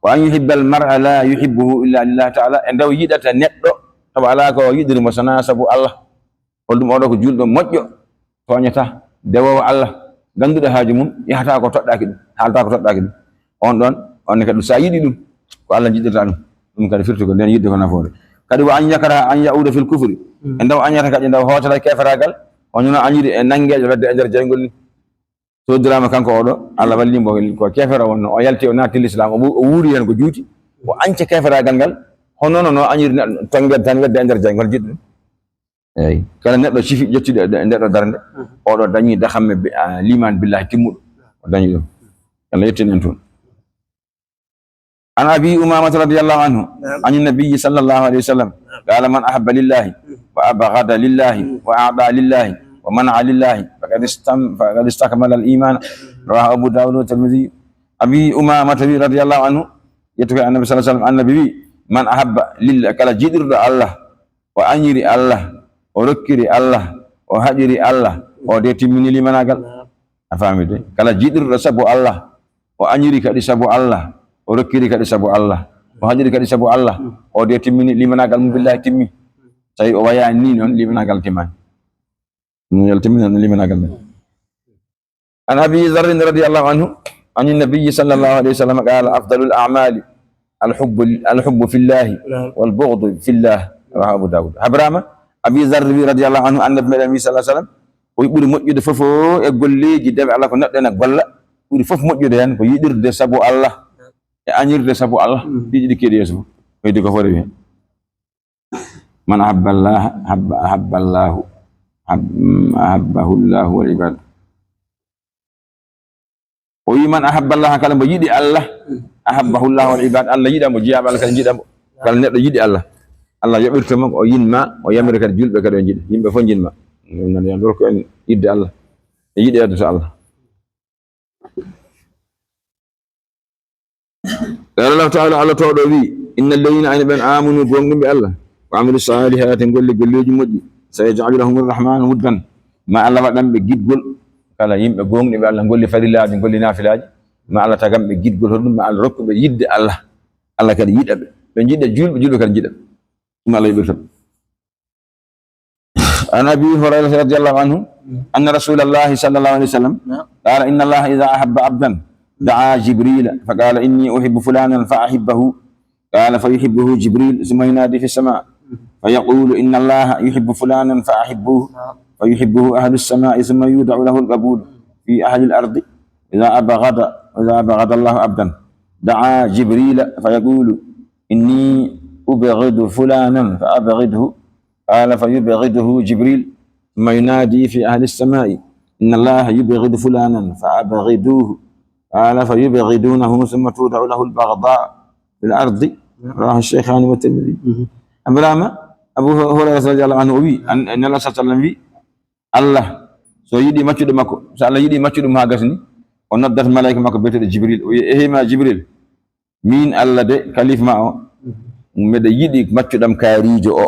Wa an yuhibbal mar'a la yuhibbuhu illa lillah ta'ala. E nde o yiɗata neɗɗo, tawa alaa ko yiɗiri mo, so wonaa sabu Allah. Holɗum? Oɗo ko juulɗo moƴƴo, tooñataa, dewoowo Allah, gannduɗo haaju mum, yahataa ko toɗɗaaki ɗum, haaltaa ko toɗɗaaki ɗum. On ɗon, on ne kadi, so a yiɗi ɗum, ko Allah jiɗirta ɗum. Ɗum kadi firti ko nden yiɗde ko nafoore. Kadi, wa an yakraha an ya'uda fil kufri. Mm. E nde o añata kadi, nde o hootata keeferaagal, hono no añiri e nanngeejo wedde e nder jayngol ni. Soodiraama kanko oɗo, Allah walli mo ko keefeero wonno, o yalti, o naatti Lislaam, o wu-, o wuuri heen ko juuti, o añca keeferaagal ngal, hono no, no añiri neɗɗo tonngeede tan wedde e nder jayngol, jiɗɗo ɗum. Eeyi, kala neɗɗo sifi ƴettude e nde ɗo darnde, oɗo dañi dahamme bi-, a, liman billahi timmuɗo, o dañi ɗum. Allah yettin en toon. An Abi Umamata radiyallahu anhu, naam, an Nabiyyi sallallahu alayhi wa sallam, naam, qala, man ahabba lillahi, naam, wa abghada lillahi, naam, wa a'ta lillahi, naam, wa mana'a lillahi, faqad istam-, faqad istakmala al-iman. Naam. Rawahu Abu Dawud wa Tirmidhi. Abi Umamata wi radiyallahu anhu, ƴettu ko Annabi sallallahu alayhi wa sallam, Annabi wi, man ahabba lillahi, kala jiɗirɗo Allah, o añiri Allah, o rokkiri Allah, o haɗiri Allah, o de timmini limanaagal. Naam. A faami de? Kala jiɗirɗo sabu Allah, o añiri kadi sabu Allah, o rokkiri kadi sabu Allah, o haɗiri kadi sabu Allah, o de timmini limanaagal mum, billahi timmi. Tawi o wayaani ni noon, limanaagal timmaani. Ɗum yo Allah timmina limanaagal men. عن أبي ذر رضي الله عنه عن النبي صلى الله عليه وسلم قال: أفضل الأعمال الحب، الحب في الله والبغض في الله. رواه أبو داود. Habraama, Abi Zarr wi radiyallahu anhu, Annabi meɗen wi sallallahu alayhi wa sallam, o wi ɓuri moƴƴude fof e golleeji dewe Allah ko neɗɗo ene golla, ɓuri fof moƴƴude heen ko yiɗirde sabu Allah e añirde sabu Allah. Ɗiɗi ɗi keedi yeeso fof. Ɓeydi ko fof rewi heen. من أحب الله أحب، أحب الله، أحب، أحبه الله والعباد. O wi: من أحب الله, kala mbo yiɗi Allah, أحبه الله والعباد, Allah yiɗa mo, jiyaaɓe Allah kadi njiɗa mo. Kala neɗɗo yiɗi Allah, Allah yoɓirta mo, o yinma, o yamira kadi julɓe kadi o njiɗa. Yimɓe fof njiɗma. Ɗum noon, yo Allah rokku en yiɗde Allah e yiɗeede so Allah. قال الله تعالى, Allah towɗo wi: إن الذين, ayno ɓen, آمنوا, goongɗinɓe Allah, وعملوا الصالحات, ngolli golleeji moƴƴi, سيجعل لهم الرحمن ودا, ma Allah waɗan ɓe giɗgol. Kala yimɓe goongɗinɓe Allah, ngolli farillaaji, ngolli naafilaaji, ma Allah tagan ɓe giɗgol. Hoɗum? Ma Allah rokku ɓe yiɗde Allah, Allah kadi yiɗa ɓe, ɓe njiɗa julɓe, julɓe kadi njiɗa ɓe. Ɗum Allah yoɓirta ɓe. عن أبي هريرة رضي الله عنه أن رسول الله صلى الله عليه وسلم قال: إن الله إذا أحب عبدا دعا جبريل فقال: إني أحب فلانا فأحبه. قال: فيحبه جبريل ثم ينادي في السماء فيقول: إن الله يحب فلانا فأحبوه. فيحبه أهل السماء ثم يوضع له القبول في أهل الأرض. إذا أبغض، إذا أبغض الله عبدا دعا جبريل فيقول: إني أبغض فلانا فأبغضه. قال: فيبغضه جبريل ثم ينادي في أهل السماء: إن الله يبغض فلانا فأبغضوه. قال: فيبغضونه ثم توضع له البغضاء في الأرض. رواه الشيخان والترمذي. Habraama, Abu Hurayra radiyallahu anhu o wi, an, Nela sallallahu alayhi wa sallam wi, Allah so yiɗi maccuɗo makko, so Allah yiɗi maccuɗo mum haa gasni, o noddat malaika makko biyeteeɗo Jibril, o wi: "Ehi ma Jibril, min Allah de, kalifa ma o, mbeɗa yiɗi maccuɗam kaarijo o.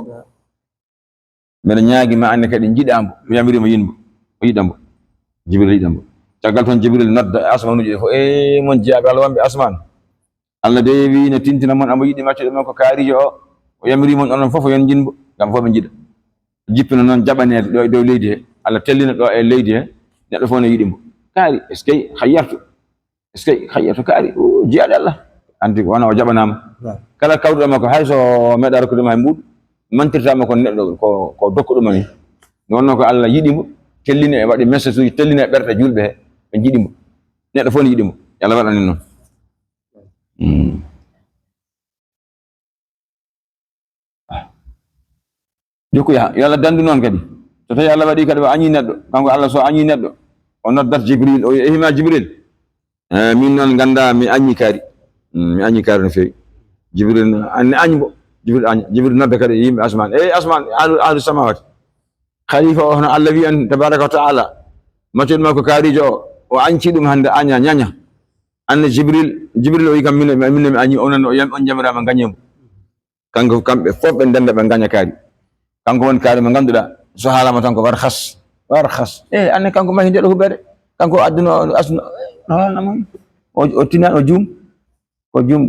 Mbeɗa ñaagi ma anne kadi, njiɗa mbo." O yamiri mo yiɗ mbo, o yiɗa mbo. Jibril yiɗa mbo. Caggal toon Jibril nodda asmanuuji ɗi fof: "E mon jiyaaɓe Allah wonɓe asmaan, Allah de wi no tintina mon, amo yiɗi maccuɗo makko kaarijo o. O yamiri mon onon fof yon njiɗ mbo, ngam fof ɓe njiɗa." Jippino noon jaɓaneede ɗo e dow leydi he. Allah tellina ɗo e leydi he, neɗɗo fof ne yiɗi mbo. Kaari, est-ce que hayyartu? Est-ce que hayyartu kaari? O jiyaaɗo Allah. Anti ko wona o jaɓanaama. Waaw. Kala kawruɗo makko, hay so meeɗa rokkude ma hay mbuuɗu, mantirta mo ko neɗɗo, ko, ko dokkuɗo ma ni. Nde wonno ko Allah yiɗi mbo, tellini e waɗi message uji, tellini e ɓerɗe julɓe he, ɓe njiɗi mbo. Neɗɗo fof ne yiɗi mbo. Yo Allah waɗan en noon. Mm. Jokku yaha. Yo Allah dandu noon kadi. So tawi Allah waɗi kadi o añi neɗɗo, kanko Allah so añi neɗɗo, o noddat Jibril, o wiya: "Ehi ma Jibril, eh, min noon ngannda mi añi kaari. Mm, mi añi kaari no feewi." Jibril no, an-, ne añi mbo. Jibril aña. Jibril nodda kadi yimɓe asmaan. "Ey asmaan, ahlu, ahlu samawati. Khalifa o hono Allah wi en tabaraka wa ta'ala, maccuɗo makko kaarijo o, o añci ɗum hannde, aña, ñaña." Anne Jibril, Jibril o wi kam, "Min, min mi añi." O nani o yam-, on jamiraama ngañe mbo. Kanko, kamɓe fof ɓe ndenda ɓe ngaña kaari. Kanko woni kaari mo ngannduɗaa, so haalama tan ko war khas, war khas. Eh, anne kanko mahi ndeɗo huɓere. Kanko adduno, asno, no haalna mo. O, o tinan, o juum. Ko juum.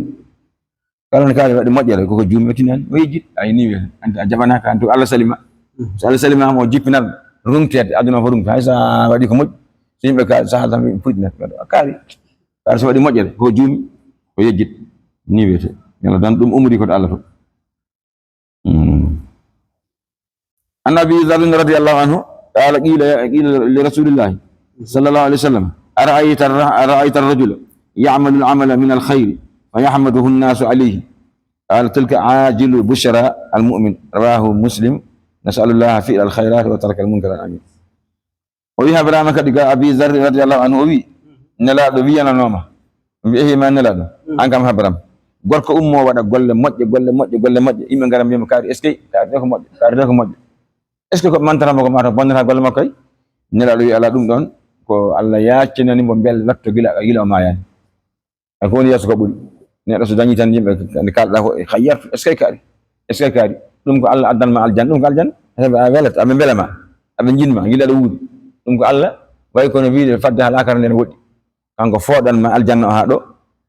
Kala no kaari waɗi moƴƴere, koko juumi o tinani, o yejjit. Ay ni wiyata. Anti a jaɓanaaka, anti Allah salima. So Allah salima mo, o jippinat, rungteede, aduna fof rungta. Hay sa waɗi ko moƴƴi, so yimɓe ka, sa haala tan ɓe purtinat. Kaari. Kaari so waɗi moƴƴere, koko juumi, o yejjit. Ni wiyete. Yalla dan ɗum umri ko Allah to. Mm. عن أبي ذر رضي الله عنه قال: قيل، قيل لرسول الله صلى الله عليه وسلم: أرأيت الر-، أرأيت الرجل يعمل العمل من الخير فيحمده الناس عليه، قال: تلك عاجل بشرى المؤمن. رواه مسلم. نسأل الله فعل الخيرات وترك المنكرات. آمين. O wi Habraama kadi ga Abi Zarri radiyallahu anhu, o wi, Nelaaɗo wiyananooma, o wi, "Ehi ma Nelaaɗo, an kam Habraama, gorko ummo waɗa golle moƴƴe, golle moƴƴe, golle moƴƴe, yimɓe ngara mbiya mo, 'Kaari, est-ce que, kaari de ko moƴƴo, kaari de ko moƴƴo.' Est-ce que ko mantata mo ko mataw bonnata golle makko kay?" Nelaaɗo wi, "Alaa, ɗum ɗoon ko Allah yaaccani mo mbel watto gila, gila o maayaani." Ay ko woni yeeso ko ɓuri. Neɗɗo so dañi tan yimɓe nde kaalɗa ko, "Hay yartu, est-ce que kaari? Est-ce que kaari?" Ɗum ko Allah addan ma aljanna, ɗum ko aljanna. Heɓa a welat, aɓe mbela ma, aɓe njiɗ ma, gila aɗa wuuri. Ɗum ko Allah, way kono wiide fadde haa laakara nden woɗɗi. Kanko fooɗan ma aljanna o haa ɗo,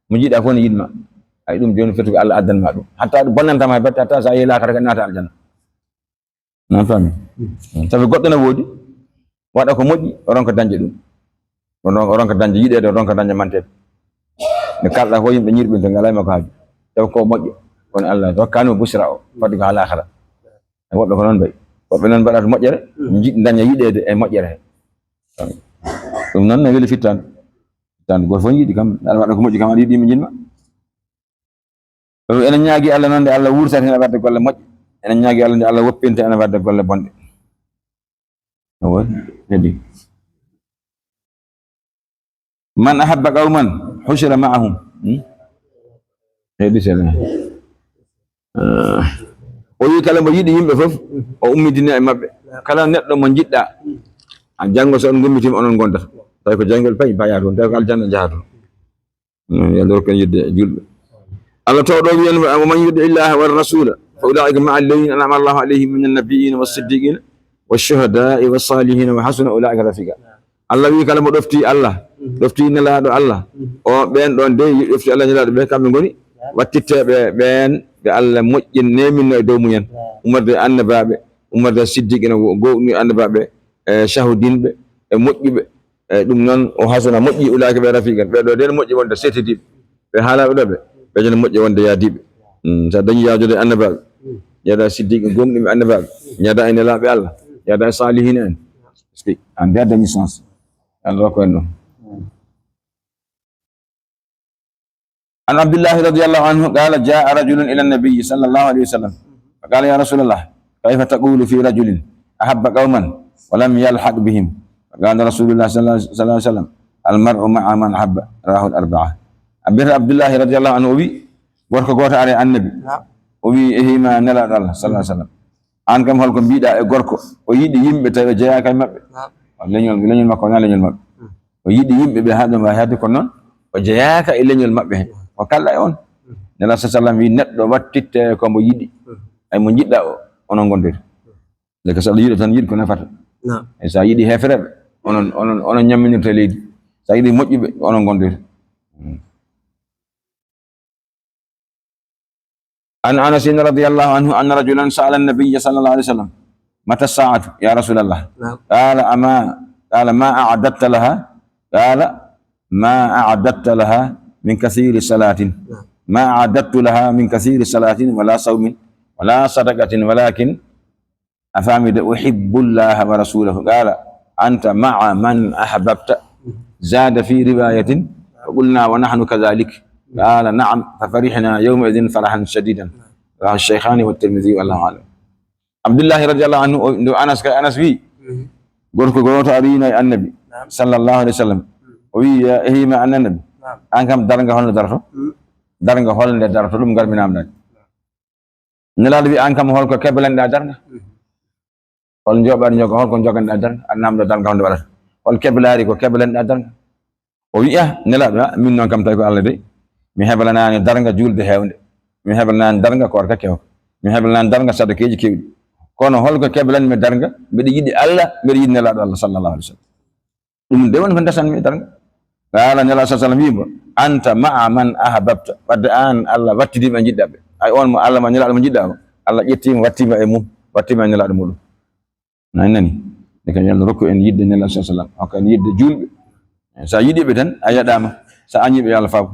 mo njiɗa fof ne yiɗ ma. Ay, ɗum jooni foti ko Allah addan ma ɗum. Hatta ɗum bonnanta ma batte, hatta so a yehi laakara kadi naata aljanna. Non fami. Sabi goɗɗo ne woodi, waɗa ko moƴƴi, o ronka dañde ɗum. O ron-, o ronka dañde yiɗeede, o ronka dañde manteede. Nde kalɗa ko yimɓe ñirɓinta, ngalaa e makko haaju. Taw ko moƴƴo, kono Allah rokkaani mo busra o, fadde ko haa laakara. E woɓɓe ko noon mbayi. Woɓɓe noon mbaɗata moƴƴere, jiɗ-, daña yiɗeede e moƴƴere he. Ɗum noon ne weli fittaandu. Fittaandu gooto fof yiɗi kam, aɗa waɗa ko moƴƴi kam, aɗa yiɗi mo jiɗma. Ɗum ene ñaagi Allah noon nde Allah wurtata heen waɗde golle moƴƴe. Ene ñaagi Allah nde Allah woppinta ene waɗde golle bonɗe. Awa, kadi. Man ahabba qawman hushira ma'ahum. Hmm? Heedi seeɗa. Ah. O wi kala mo yiɗi yimɓe fof, o ummidina e maɓɓe. Kala neɗɗo mo njiɗɗa, a janngo so on ngummitima onon ngondata. Tawi ko janngol payi mbaya toon, tawi ko aljanna njaha toon. Mm, yo Allah rokku en yiɗde julɓe. Allah taw ɗo wiyan, "Wa man yuti illaha wa rasula, fa ulaika ma'a alladhina an'ama Allahu alayhim min an-nabiyyin was siddiqin wash shuhada'i was salihin wa hasuna ulaika rafiqa." Allah wi kala mo ɗofti Allah, ɗofti nelaaɗo Allah, o ɓeen ɗoon de ɗofti Allah nelaaɗo ɓe kamɓe ngoni wattitteeɓe ɓeen ɓe Allah moƴƴin neminno e dow mumen. Ummorde annabaaɓe, ummorde siddiqina gowni annabaaɓe, e shahudinɓe, e moƴƴuɓe, eyyi, ɗum noon, o hasuna moƴƴi, ulaa'ika ɓe rafiqan. Ɓee ɗoo de no moƴƴi wonde seetediiɓe. Ɓe haalaaɓe ɗoo ɓe, ɓe jene moƴƴi wonde yaadiiɓe. Mm, so a dañi yaadude annabaaɓe, yaada siddiiɓe, gomɗinɓe annabaaɓe, yaada e nelaaɓe Allah, yaada e saalihiina en. Parce que an de a dañi chance. Allah rokku en ɗum. عن عبد الله رضي الله عنه قال: جاء رجل إلى النبي صلى الله عليه وسلم فقال: يا رسول الله، كيف تقول في رجل أحب قوما ولم يلحق بهم؟ فقال رسول الله صلى الله، صلى الله عليه وسلم: المرء مع من أحب. رواه الأربعة. A mbiyata Abdullahi radiyallahu anhu, o wi, gorko gooto ari e Annabi. Naam. O wi, ehi ma Nelaaɗo Allah, sallallahu alaihi wasallam, aan kam, holko mbiɗa e gorko o yiɗi yimɓe tawi o jeyaaka e maɓɓe? Naam. Leñol, leñol makko wonaa leñol maɓɓe. Hmm. O yiɗi yimɓe ɓe haa ɓe mbaawi haɗde, kono noon o jeyaaka e leñol maɓɓe heen. Hmm. O kalla e on. Hmm. Nelaaɗo sallallahu alaihi wasallam wi, neɗɗo wattitte ko mbo yiɗi. Hmm. Ay mo njiɗɗa o, onon ngondiri. Nde ko so Allah yiɗi tan yiɗi ko nafata. Naam. E so a yiɗi heefereɓe, onon, onon, onon ñamminirta leydi. So a yiɗi moƴƴuɓe, onon ngondiri. Hmm. عن أنس رضي الله عنه أن رجلا سأل النبي صلى الله عليه وسلم: متى الساعة يا رسول الله؟ نعم. قال: أما، قال: ما أعددت لها؟ قال: ما أعددت لها من كثير صلاة. نعم. ما أعددت لها من كثير صلاة ولا صوم ولا صدقة، ولكن أفهمت أحب الله ورسوله؟ قال: أنت مع من أحببت. زاد في رواية: فقلنا: ونحن كذلك. قال: نعم، ففرحنا يومئذ فرحا شديدا. رواه الشيخان والترمذي، والله أعلم. Abdullahi radiyallahu anhu, o, nde Anas ka, Anas wi, mhm, gorko gooto ari no e Annabi, naam, sallallahu alaihi wasallam. Mhm. O wi, ya, ehi ma Annabi, naam, aan kam darnga holno darto? Mhm. Darnga holnde darto, ɗum ngarmi namdani. Nelaaɗo wi, aan kam, hol ko keblanɗa darnga? Hol njooɓaari njoga, hol ko njoganɗa darnga? A namdo darnga, honde waɗata? Hol keblaari ko keblanɗa darnga? O wi, ah, Nelaaɗo, ah, min noon kam, tawi ko Allah de, mi heblanaani darnga juulde heewnde, mi heblanaani darnga koorka keewka, mi heblanaani darnga sadakeeji keewɗi. Kono hol ko keblanmi darnga? Mbeɗa yiɗi Allah, mbeɗa yiɗi Nelaaɗo Allah, sallallahu alaihi wasallam. Ɗum de woni ko ndesanmi darnga. Qaala, Nelaaɗo sallallahu alaihi wasallam wii mo, "Anta ma'a man ahbabta." Wadde aan, Allah wattidiima e njiɗɗaɓe. Ay, on mo Allah ma Nelaaɗo mo njiɗɗa o, Allah ƴettiima, wattiima e mum, wattiima e Nelaaɗo muɗum. Nani, nani? Nde kam, yo Allah rokku en yiɗde Nelaaɗo sallallahu alaihi wasallam, hokka en yiɗde juulɓe. So a yiɗiiɓe tan, a yaɗaama. So a añiiɓe, yo Allah faabo.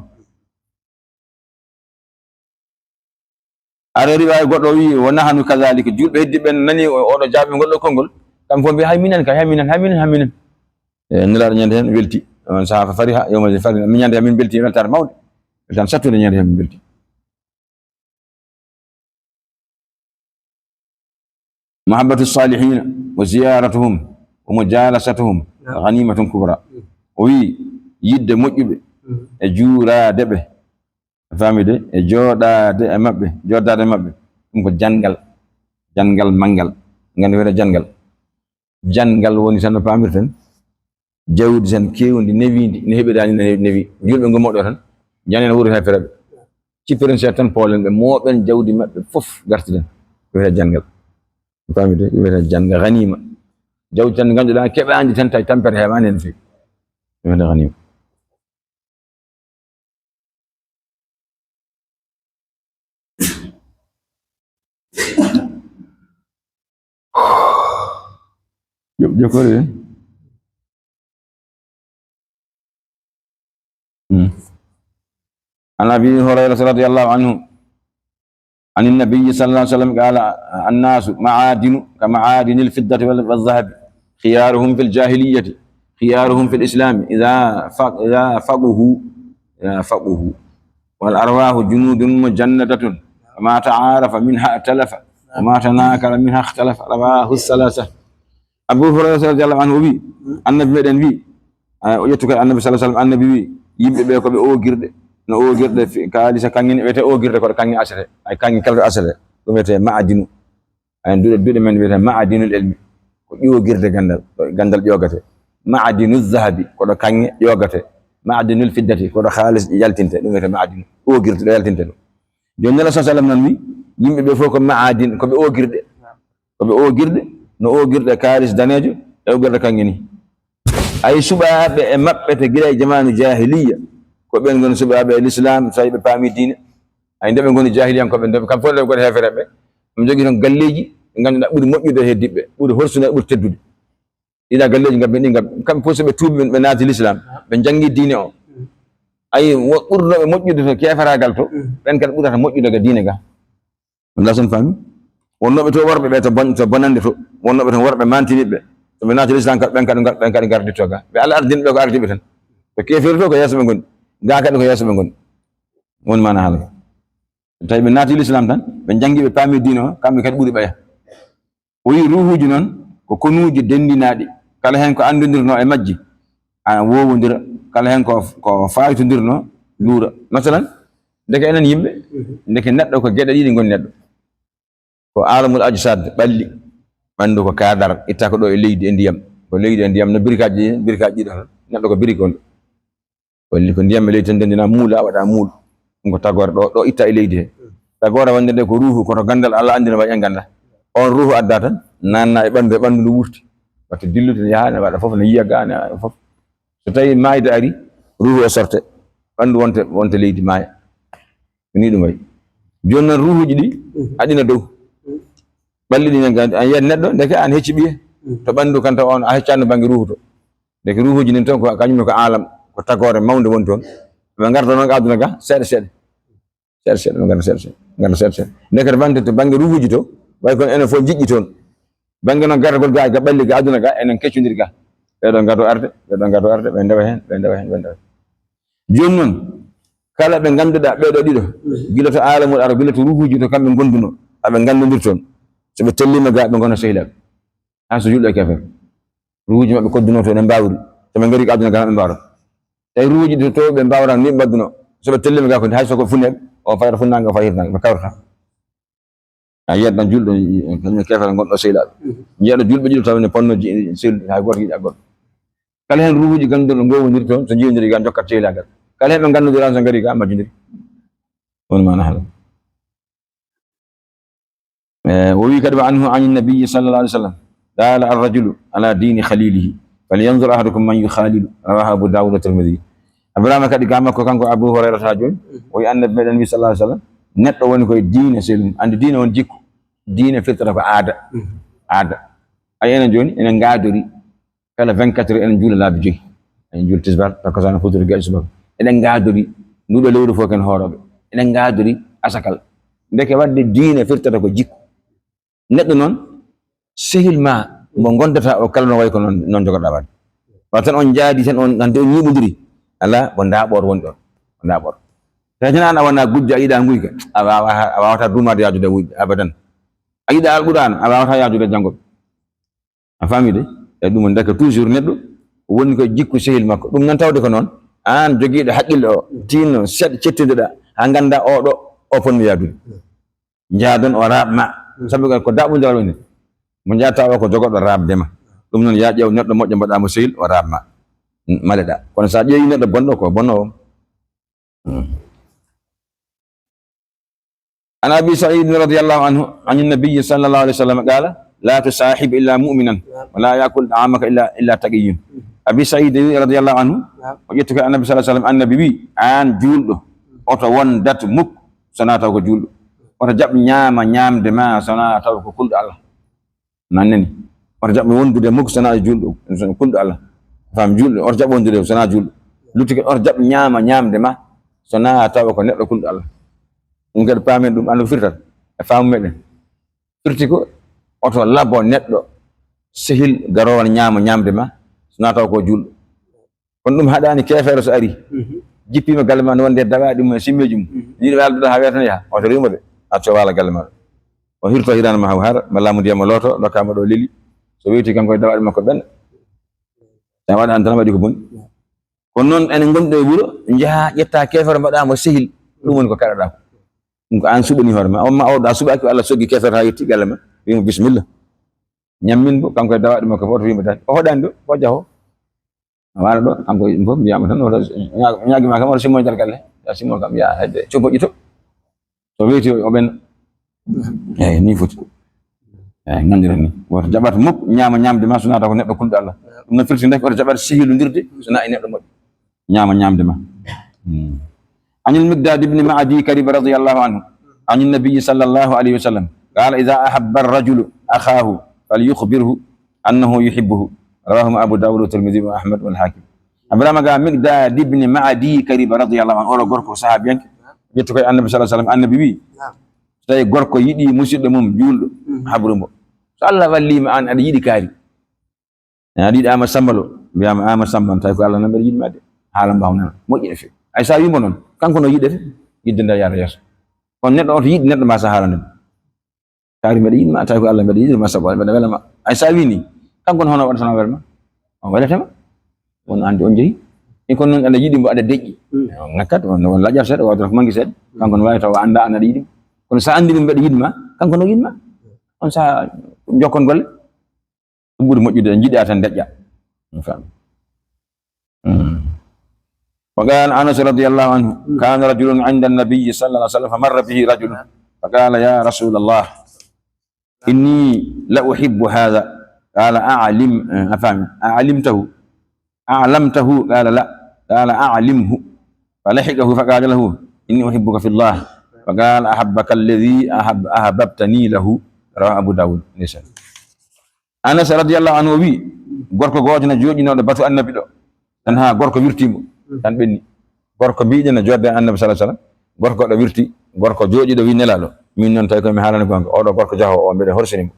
Are riwaya goɗɗo o wi, "Wa nahnu kadhalika." Julɓe heddiɓe ɓen nani o-, oɗo jaabi ngol ɗo konngol. Kamɓe fof mbi, "Hay minen kay, hay minen, hay minen, hay minen." E, Nelaaɗo ñande heen welti. On sahaa fa fariha, yawma idhin fariha. Min ñande heen min belti weltaare mawnde. Weltaare sattude ñande heen min belti. Mahabbatu salihina wa ziyaratuhum wa mujalasatuhum ghanimatun kubra. O wi, yidde moƴƴuɓe e juuraade ɓe, a faami de, e jooɗaade e maɓɓe, jooɗaade e maɓɓe, ɗum ko janngal, janngal manngal. Nganndu wiyata janngal. Janngal woni tan no paamirten, jawdi tan keewndi, newiindi, ne heɓiraani, ne newi. Julɓe ngummoɗo tan, njanen wuro heefereɓe. Cippiren seeɗa tan, poolen ɓe, mooɓen jawdi maɓɓe fof, gartiren. Ko wiyata janngal. Faami de? Ko wiyata jannga, ganima. Jawdi tan ndi ngannduɗaa keɓaandi tan, tawi tampere heewaani heen fewi. Ko wiyata ganima. Jokori. Hmm. عن أبي هريرة رضي الله عنه عن النبي صلى الله عليه وسلم قال: الناس معادن كمعادن الفضة والذهب، خيارهم في الجاهلية خيارهم في الإسلام إذا فق-، إذا فقهوا، إذا فقهوا. والأرواح جنود مجندة، فما تعارف منها ائتلف، وما تناكر منها اختلف. رواه الثلاثة. Abu Hurayra radiyallahu anhu o wi, Annabi meɗen wi, a, o ƴettu kadi Annabi sallallahu alaihi wasallam, Annabi wi, yimɓe ɓe ko ɓe oogirɗe, no oogirɗe fi-, kaalisa kaŋŋe ni, wiyete oogirɗe ko ɗo kaŋŋe asete, ay kaŋŋe kala ɗo asete, ɗum wiyete ma'adinu. Ay duɗe, duɗe men wiyete ma'adinul ilmi, ko ƴoogirde gandal, ɗo gandal ƴoogate. Ma'adinu zahabi, ko ɗo kaŋŋe ƴoogate. Ma'adinul fiddati, ko ɗo kaalis yaltinte, ɗum wiyete ma'adinu, oogirde ɗo yaltinte ɗum. Joni Nela sallallahu alaihi wasallam nan wi, yimɓe ɓe fof ko ma'adin, ko ɓe oogirɗe. Ko ɓe oogirɗe, no oogirɗe kaalis daneejo e oogirɗe kaŋŋe ni. Ay suɓaaɓe e maɓɓe to gila e jamaanu jaahiliya, ko ɓen ngoni suɓaaɓe e lislaam, so tawi ɓe paami diine. Ay nde ɓe ngoni jaahiliyankooɓe, nde ɓe kam fof ɓe ngoni heefereɓe, ɓe jogii toon galleeji ɗi ngannduɗaa ɓuri moƴƴude e heddiɓe, ɓuri horsude, ɓuri teddude. Ɗiɗa galleeji ngam ɓe ɗi ngam, kamɓe fof so ɓe tuubi, ɓe naati lislaam, ɓe njanngi diine o. Ay wo-, ɓurnooɓe moƴƴude to keeferaagal to, ɓen kadi ɓurata moƴƴude ga diine ga. Walla son faami? Wonnooɓe to worɓe ɓe to bon-, to bonannde to, wonnooɓe to worɓe maantiniɓe, so ɓe naati lislaam ka, ɓen kadi ngar-, ɓen kadi ngarditto ga. Ɓe Alla ardini ɓe ko ardiiɓe tan. Ɓe keefeeri to ko yeeso ɓe ngoni, ga kadi ko yeeso ɓe ngoni. Woni maana haala ka. So tawi ɓe naati lislaam tan, ɓe njanngi, ɓe paami diine o, kamɓe kadi ɓuri ɓeya. O wi ruuhuuji noon ko konuuji denndinaaɗi, kala heen ko anndondirnoo e majji, ana woowondira, kala heen ko, ko faaytondirnoo luura. Masalan, ndeke enen yimɓe, ndeke neɗɗo ko geɗe ɗiɗi ngoni neɗɗo. Ko alamul ajsad, ɓalli, ɓanndu ko kaadar, itta ko ɗo e leydi e ndiyam. Ko leydi e ndiyam, no birikaaji ɗi, birikaaji ɗiɗo tan. Neɗɗo ko birik on. Ko li-, ko ndiyam e leydi tan ndenndinaa, muula, waɗa muul. Ɗum ko tagoore ɗo, ɗo itta e leydi he. Tagoore wonde nde ko ruuhu, koto ganndal Alla anndi no wayi en ngannda. On ruuhu adda tan, naanna e ɓanndu, e ɓanndu ndu wurti. Watta dillude ne yaha, ne waɗa fof, ne yiya ga, ne waɗa fof. So tawi maayde ari, ruuhu o sorte, ɓanndu wonte, wonte leydi maaya. Ko ni ɗum wayi. Jooni noon ruuhuuji ɗi, aɗina dow. Ɓalli ɗi ne ga, a yiyat neɗɗo, ndeke an hecci ɓiye. To ɓanndu kan taw on, a heccaano bannge ruuhu to. Ndeke ruuhuuji nin toon ko kañum ne ko aalam, ko tagoore mawnde woni toon. Ɓe ngarda noon aduna ga seeɗa seeɗa. Seeɗa seeɗa, ɓe ngarda seeɗa seeɗa. Ngarda seeɗa seeɗa. Ndeke wonde to bannge ruuhuuji to, way kono enen fof jiɗɗi toon. Bannge noon gardagol ga, ga ɓalli ga aduna ga, enen keccondiri ga. Ɓee ɗoo ngardo arde, ɓee ɗoo ngardo arde, ɓe ndewa heen, ɓe ndewa heen, ɓe ndewa heen. Jooni noon, kala ɓe ngannduɗaa ɓee ɗoo ɗiɗo, gila to aalamul arwah, gila to ruuhuuji to kamɓe ngonduno, aɓe nganndondir toon. So ɓe telliima ga, ɓe ngona sehilaaɓe. Haa so julɗo e keefeero. Ruuhuuji maɓɓe kodduno to ene mbaawri. So ɓe ngari ko aduna ga, ɓe mbaawra. Tawi ruuhuuji ɗi to ɓe mbaawra ni ɓe mbaɗduno. So ɓe telliima ga ko hay so ko funneeɓe, o fayata funnaange, o fayata hirnaange, ɓe kawrata. A yiyat tan julɗo, kañum e keefeero ngonɗo sehilaaɓe. Njiyaɗo julɓe ɗiɗo taw ne ponno ji-, sehil-, hay gooto yiɗa goɗɗo. Kala heen ruuhuuji ganndol no ngoowondiri toon, so njiwondiri ga jokkat sehilaagal. Kala heen ɓe nganndondira so ngari ga majjondiri. Woni maana haala. Eh, o wi kadi wa anhu an nabi sallallahu alaihi wasallam. Qala ar-rajulu ala dini khalilihi. Falyanzur ahadukum man yukhalilu. Rawahu Abu Dawud wa Tirmidhi. Ibrahima kadi ga makko kanko Abu Hurairata jooni, o wi Annabi meɗen wi sallallahu alaihi wasallam, neɗɗo woni koye diine selum. Andi diine won jikku. Diine firtata ko aada. Aada. Ay enen jooni, enen ngaadori kala vingt-quatre heures enen juula laabi joyi. Enen juula tisbaar, takkusaan, futuro, gee, subaka. Eɗen ngaadori nduɗo lewru fof ken hoorooɓe. Eɗen ngaadori asakal. Ndeke wadde diine firtata ko jikku. Neɗɗo noon, sehil ma mo ngondata o kala no wayi ko noon, noon jogoɗaa waɗde. Wata tan on njaadi tan on, hannde on ñiiɓondiri. Alaa, ko ndaaɓoor woni ɗoon. Ko ndaaɓoor. Tawi tan aan a wonaa gujjo, a yiɗaa nguyka. A waawaa, a waawataa duumaade yaajude e wuyɓe, abadan. A yiɗaa Alquraan, a waawataa yaajude e janngo. A faami de? E ɗum ndeke toujours neɗɗo woni ko jikku sehil makko. Ɗum noon tawde ko noon, aan jogiiɗo haqqille o, tiinno, seeɗa, cettindoɗaa, haa nganndaa oɗo, o fotnoo yaadude. Njaadon o raaɓ ma. Sabu ko daaɓundiral woni. Mo njaata o ko jogoɗo raaɓde ma. Ɗum noon yaa ƴeew neɗɗo moƴƴo mbaɗaa mo sehil, o raaɓ ma. Maleɗaa. Kono so a ƴeewi neɗɗo bonɗo ko bonnoowo. Hmm. عن أبي سعيد رضي الله عنه عن النبي صلى الله عليه وسلم قال: لا تصاحب إلا مؤمنا، ولا يأكل طعامك إلا، إلا تقي. Abi Saïd wi radiyallahu anhu, o ƴetti ko Annabi sallallahu alaihi wasallam, Annabi wi, aan juulɗo, oto won date mukk so wonaa taw ko juulɗo. Oto jaɓ ñaama ñaamde ma so wonaa taw ko kulɗo Allah. Nan nani. Oto jaɓ wondude mukk so wonaa juulɗo, so kulɗo Allah. Fam juulɗo, oto jaɓ wondude so wonaa juulɗo. Lutti kadi oto jaɓ ñaama ñaamde ma so wonaa tawa ko neɗɗo kulɗo Allah. Ɗum kadi paamen ɗum, annda ko firtata e faamu meɗen. Firti ko oto labo neɗɗo sehil garoowo ñaama ñaamde ma so wonaa tawa ko juulɗo. Kono ɗum haɗaani keefeero so ari, jippiima galle ma no wonde dawaaɗi mum e simmeeji mum. Yiɗi waaldude haa weeta ne yaha, oto rimo de, acco waala galle ma. O hirto hiraana ma haw hara, ma laamu ndiyam o looto, dokka ma ɗo leli. So weyti kanko e dawaaɗi makko ɓen, sa waɗa an tan waɗi ko boni. Kono noon enen ngonɗo e wuro, njaha ƴetta keefeero mbaɗa mo sehil, ɗum woni ko kaɗaɗa ko. Ɗum ko an suɓani hoore ma, on ma oɗo a suɓaki ko Allah soggi keefeero haa yetti galle ma, wimo bismillah. Ñammin bo, kanko e dawaaɗi makko fof to wimo dani. O hoɗani ɗo, o jaho. Wala ɗo, kanko ɗum fof mbiyaama tan, wota ñaag-, ñaagima kam, wota simmo e nder galle. Ya simmo kam, ya hedde, coppoƴƴito. So weyti o ɓen, eyyi, ni foti. Eyyi, nandira ni. Woto jaɓat mukk ñaama ñaamde ma so wonaa taw ko neɗɗo kulɗo Allah. Ɗum no firti nden, woto jaɓat sehilondirde so wonaa e neɗɗo moƴƴo. Ñaama ñaamde ma. Hmm. عن المقداد بن معدي كرب رضي الله عنه عن النبي صلى الله عليه وسلم قال: إذا أحب الرجل أخاه فليخبره أنه يحبه. رواه أبو داود والترمذي وأحمد والحاكم. Ibrahima ga Miqdaad ibn Ma'di Kariba radiyallahu anhu, oɗo gorko sahaabiyanke, ƴettu koye Annabi sallallahu alaihi wasallam, Annabi wi, so tawi gorko yiɗi musidɗo mum juulɗo, habru mo. So Allah wallima an aɗa yiɗi kaari, aɗa yiɗi Amadou Samba Lo, wiyama Amadou Samba, tawi ko Allah nan mbeɗa yiɗi ma de, haala mbaw nana, moƴƴi e few. Ay sa wimo noon, kanko no yiɗete, yidde nde yaata yeeso. Kono neɗɗo oto yiɗ neɗɗo ma sa haala nde. Kaari mbeɗa yiɗma, tawi ko Allah mbeɗa yiɗi ma, sabu mbeɗa welama. Ay sa wi ni, kanko ne hono waɗata welma? On welatema. On andi on jeeyi. E kono noon aɗa yiɗi mo, aɗa deƴƴi. On ngakkat, on, on laƴat seeɗa, wawata ko mangi seeɗa. Kanko ne wawi taw anda an aɗa yiɗi mo. Kono sa andi ɗum mbeɗa yiɗma, kanko no yiɗma. On sa jokkon golle. Ɗum ɓuri moƴƴude, jiɗa tan deƴƴa. Mi faami. وقال أنس رضي الله عنه: كان رجل عند النبي صلى الله عليه وسلم فمر به رجل فقال: يا رسول الله، إني لأحب هذا. قال: أعلم، a faami, أعلمته؟ أعلمته؟ قال: لا. قال: أعلمه. فلحقه فقال له: إني أحبك في الله. فقال: أحبك الذي أحب-، أحببتني له. رواه أبو داود. Ndeysaan. Anas radiyallahu anhu o wi, gorko gooto na jooɗinooɗo batu Annabi ɗo, tan haa gorko wirti mo, tan ɓenni. Gorko mbiɗen no jodde Annabi sallallahu alaihi wasallam, gorko ɗo wirti, gorko jooɗiɗo wi Nelaaɗo, min noon tawi ko mi haalani gonga, oɗo gorko jaho o mbeɗa horsini mo.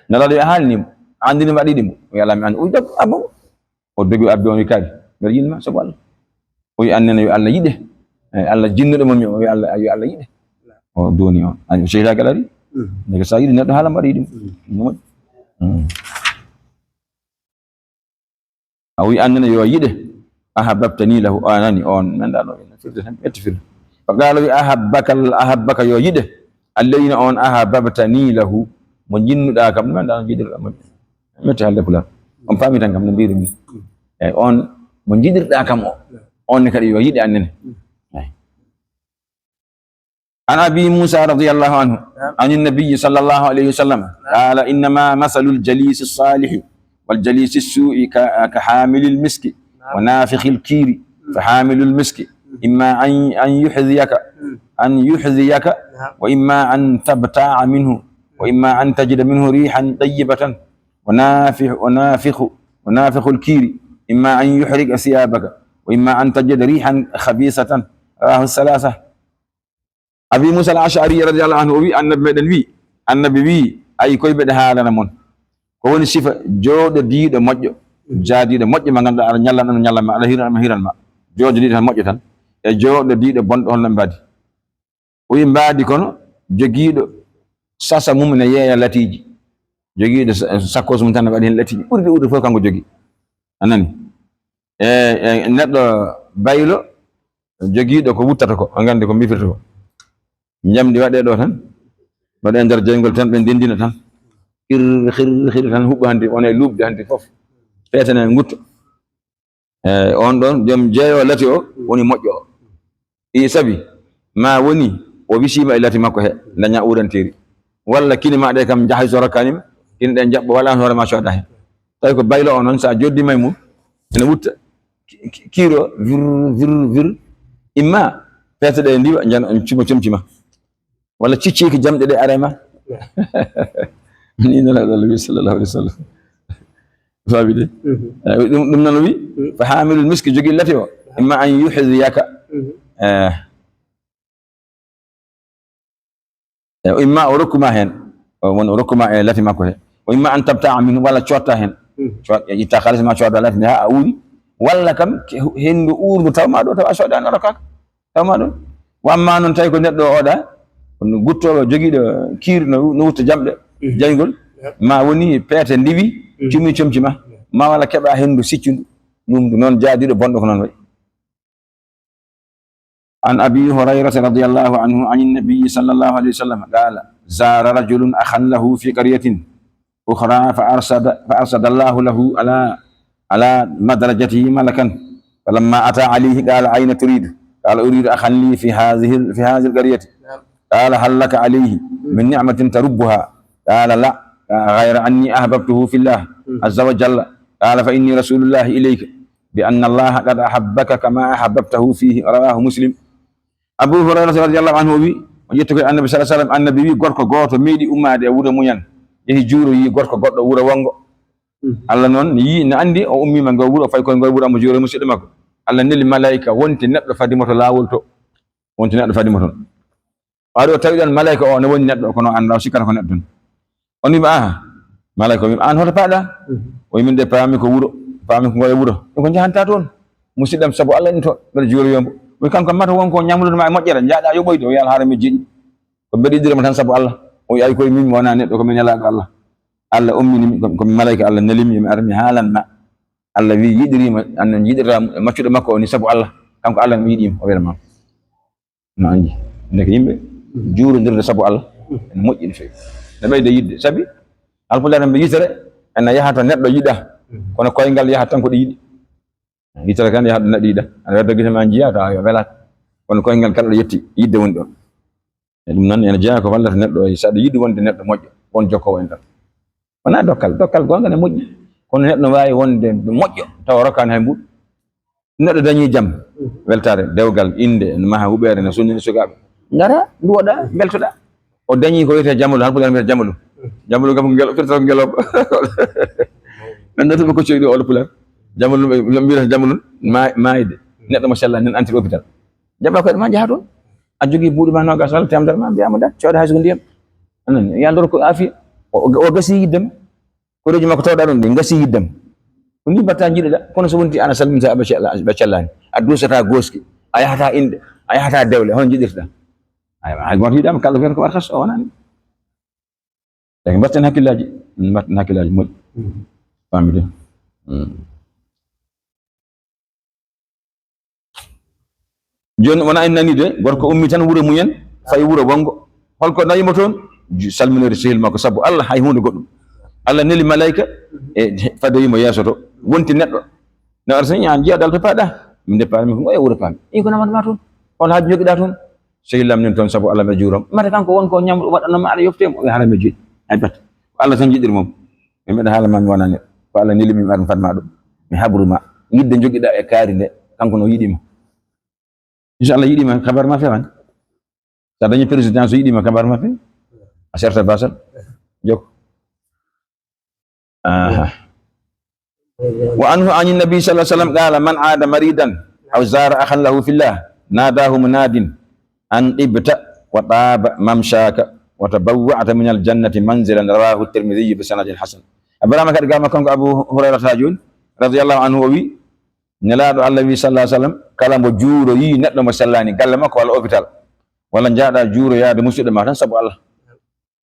Nelaaɗo wi a haalni mo, a andini mo aɗa yiɗi mo? O wi alaa mi andi, o wi debbo abbo mo. O dogi o abbi on wi kaari, mbeɗa yiɗma sabu Allah. O wi annene yo Allah yiɗe. Eyi, Allah jinnuɗo mo mi o wi Allah, yo Allah yiɗe. O doni on. Ani o seyda galari. Ndeke sa yiɗi neɗɗo haala mbaɗa yiɗi mo. No moƴƴi. A wi annene yo yiɗe. Ahabbtani lahu, a nani on nanɗa no firde tan, ƴetti firde. Fa qala wi ahabbaka, ahabbaka yo yiɗe. Alladhina on ahabbtani lahu. Mo jinnuɗa kam, nanɗa no jiɗirɗa mo. Metti haalde pulaar. On paami tan kam no mbirumi. Eyi, on mo jiɗirɗa kam o, on ne kadi yo yiɗe annene. Eyi. عن أبي موسى رضي الله عنه عن النبي صلى الله عليه وسلم قال: إنما مثل الجليس الصالح والجليس السوء ك-، كحامل المسك ونافخ الكير، فحامل المسك إما أن، أن يحذيك، أن يحذيك، وإما أن تبتاع منه، وإما أن تجد منه ريحا طيبة، ونافخ، ونافخ، ونافخ الكير، إما أن يحرق ثيابك، وإما أن تجد ريحا خبيثة. رواه الثلاثة. Abi Musa al-Ash'ari radiyallahu anhu o wi, Annabi meɗen wi, Annabi wi, ayi koye mbeɗa haalana mon. Ko woni sifa jooɗodiiɗo moƴƴo, jaadiiɗo moƴƴo mo ngannduɗaa aɗa ñallan ɗum ñallan ma, aɗa hiran ɗum hiran ma. Jooɗodiiɗo tan moƴƴo tan. E jooɗodiiɗo bonɗo holno ɓe mbaadi? O wi mbaadi kono jogiiɗo sasa mum ne yeeya latiiji. Jogiiɗo sa-, sakkos mum tan ne waɗi heen latiiji. Ɓurɗi ɓurɗi fof kanko jogii. A nani? E, e neɗɗo baylo jogiiɗo ko wuttata ko, o nganndi ko mbifirta ko. Njamndi waɗee ɗo tan, waɗee nder jeyngol tan, ɓe ndenndina tan. Xir, xir, xir tan huɓɓa hanti, wona e luuɓde hanti fof. Feetane ngutto. Eyi, on ɗon, joom jeeyo lati o, woni moƴƴo o. Ii sabi, ma woni, o wisiima e lati makko he, daña uurantiri. Walla kine ma ɗe kam njahay so rokkanima, kine ɗe njaɓɓo walla an hoore ma cooda he. Tawi ko baylo o noon, sa joddi may mum, ene wutta, ki-, ki-, kiiro, vir, vir, vir, imma, peete ɗe ndiwa, jan, cuma, comci ma. Walla cicciki jamɗe ɗe are ma. Ni Nelaaɗo Allah wi sallallahu alaihi wasallam. Faami de? Mhm. Eh, ɗum, ɗum noon o wi, mhm, fa hamilul miski, jogii lati o, imma an yuhdiyaka. Mhm. Eh, eh, imma o rokkuma heen, o won o rokkuma e lati makko he. O imma an tabta'a minhu, walla cotta heen. Mhm. Coot-, itta kaalis ma, cotta lati nde haa a uuri. Walla kam, ke-, henndu uurdu taw ma ɗo, taw a soodani, a rokkaaka. Taw ma ɗum. Wa amma noon tawi ko neɗɗo o oɗa, kono guttooɗo jogiiɗo kiir no, no wutta jamɗe, mhm, jayngol, yep, ma woni peete ndiwi, mhm, cumi comci ma, yep, ma walla keɓa henndu siccundu, ɗum noon jaadiiɗo bonɗo ko noon wayi. عن أبي هريرة رضي الله عنه عن النبي صلى الله عليه وسلم قال: زار رجل أخا له في قرية أخرى فأرشد، فأرشد الله له على، على مدرجته ملكا، فلما أتى عليه قال: أين تريد؟ قال: أريد أخا لي في هذه، في هذه القرية. قال: هل لك عليه من نعمة تربها؟ قال: لا، غير أني أحببته في الله عز وجل. قال: فإني رسول الله إليك بأن الله قد أحبك كما أحببته فيه. رواه مسلم. Abu Hurayrata radiyallahu anhu o wi, o ƴetti ko e Annabi sallallahu alaihi wasallam, Annabi wi, gorko gooto meeɗi ummaade e wuro muñan, yehi juuroyi gorko goɗɗo wuro wonngo. Mm. Allah noon ne yii, ne anndi o ummiima ngo wuro, o fayi koye ngo wuro, omo juuroya musidɗo makko. Allah neli malaa'ika wonti neɗɗo fadimo to laawol to. Wonti neɗɗo fadimo toon. O ari o tawi ɗon malaa'ika o ne woni neɗɗo, kono anndaa, o sikkata ko neɗɗo tan. On wiima, "Aha." Malaa'ika o wiima, "Aan hoto paaɗa?" Mhm. O wi'i, "Min de paami ko wuro, paami ko ngoye wuro." Ɗum ko njahanta toon. Musidɗam, sabu Allah en toon, mbeɗa juuroyoo mbo. O wi'i, "Kanko mata won ko ñamluɗo ma e moƴƴere, njaaɗa yoɓoyde." O wi'i, "Alhaara mi jeeɗi. Ko mbeɗa yiɗira mo tan sabu Allah." O wi'i, "Ay koye min mi wonaa neɗɗo, ko mi nelaaɗo Allah. Allah ummini mi, ko, ko mi malaa'ika Allah neli mi, yo mi ar mi haalan ma. Allah wi'i yiɗiriima, aan noon yiɗirta maccuɗo makko o ni sabu Allah. Kanko Allah mi yiɗi mo." O wi'ata ma. No anndi. Ndeke yimɓe juurondirde sabu Allah ene moƴƴi no feewi. Ne ɓeyda yiɗde. Sabi Alpulaar en mbi yitere ene yaha to neɗɗo yiɗa, kono koyngal yaha tan ko ɗo yiɗi. Yitere kan yaha ɗo neɗɗo yiɗa. Aɗa wedda gite ma njiya, tawa a welaaka. Kono koyngal kala ɗo yetti, yiɗde woni ɗon. E ɗum noon ene jeyaa ko wallata neɗɗo, e saɗa yiɗi wonde neɗɗo moƴƴo, won jokkoowo enɗam. Wonaa dokkal, dokkal goonga ne moƴƴi. Kono neɗɗo ne waawi wonde moƴƴo, tawa rokkaani hay mbuuɗu. Neɗɗo dañii jam, weltaare, dewgal, innde, ene maha huɓeere, ene sonnina sukaaɓe. Ngara, nduwoɗaa, mbeltoɗaa. O dañii ko wiyetee jamalu, Haalpulaar mbiyata jamalu. Jamalu kam ko ngel-, firtata ko ngelooba. Ɓe nodduɓe ko coyɗi o Haalpulaar. Jamalu, ɓe mbiyata jamalu, ma-, maayde. Neɗɗo mo sellaani, nan antir hôpital. Jaɓa koyɗe ma, njaha toon. A jogii buuɗi ma noogaas walla teemedere ma, mbiyaa mo, "Dat, cooda hay so ko ndiyam." A nani, yaa ndor ko aafiya. O, o, o gasi yiɗde ma. Koreeji makko tawɗa ɗon ɗi gasi yiɗde ma. Ko ni mbaɗta njiɗuɗa. Kono so wonti ana salminta ɓe cella-, ɓe cellaani. A duusata gooski. A yahata innde. A yahata dewle. Hono njiɗirta? Aywa, hay gooto yiɗaama, kala ko wiyata ko warata so o wonani. Ɓe mbaɗten hakkillaaji, mbaɗten hakkillaaji moƴƴi. Faamide? Mm. Jooni, wona en nani de, gorko ummi tan wuro mumen, fayi wuro wonngo. Holko nawi mo toon? Ju-, salminoyde sehil makko sabu Allah, hay huunde goɗɗum. Allah neli malaa'ika, e fadoyi mo yeeso to. Wonti neɗɗo. Ne wara so ñaan jiya dal to paaɗa. Min de paami ko ngoya wuro paami. Ii, ko namata ma toon? Hol haaju jogiɗa toon? Sehil am nin toon sabu Allah, mbeɗa juurom. Mata kanko won ko ñamru waɗanno ma, aɗa yofte mo? O wiya, "Hara mi juuɗi." Ay bat. Ko Allah tan jiɗiri mom. Mi mbeɗa haala ma, mi wonaa neɗɗo. Ko Allah neli mi, mi ar mi fadma ɗum. Mi habru ma. Yidde jogiɗa e kaari nde, kanko no yiɗi ma. Inchallah, yiɗi ma, kabar ma fewan. Sa dañi président, so yiɗi ma, kabar ma fewan. A serta basal. Jok. Aha. وعنه عن النبي صلى الله عليه وسلم قال: من عاد مريضا أو زار أخا له في الله ناداه مناد أن طبت وطاب ممشاك وتبوأت من الجنة منزلا. رواه الترمذي بسند حسن. Ibrahima kadi gama kanko Abu Hurayrata jooni, radiyallahu anhu, o wi, Nelaaɗo Allah wi, sallallahu alaihi wasallam, kala mbo juuroyi neɗɗo mo sellaani galle makko walla hôpital, walla njaaɗa juuroyaade musidɗo ma tan sabu Allah.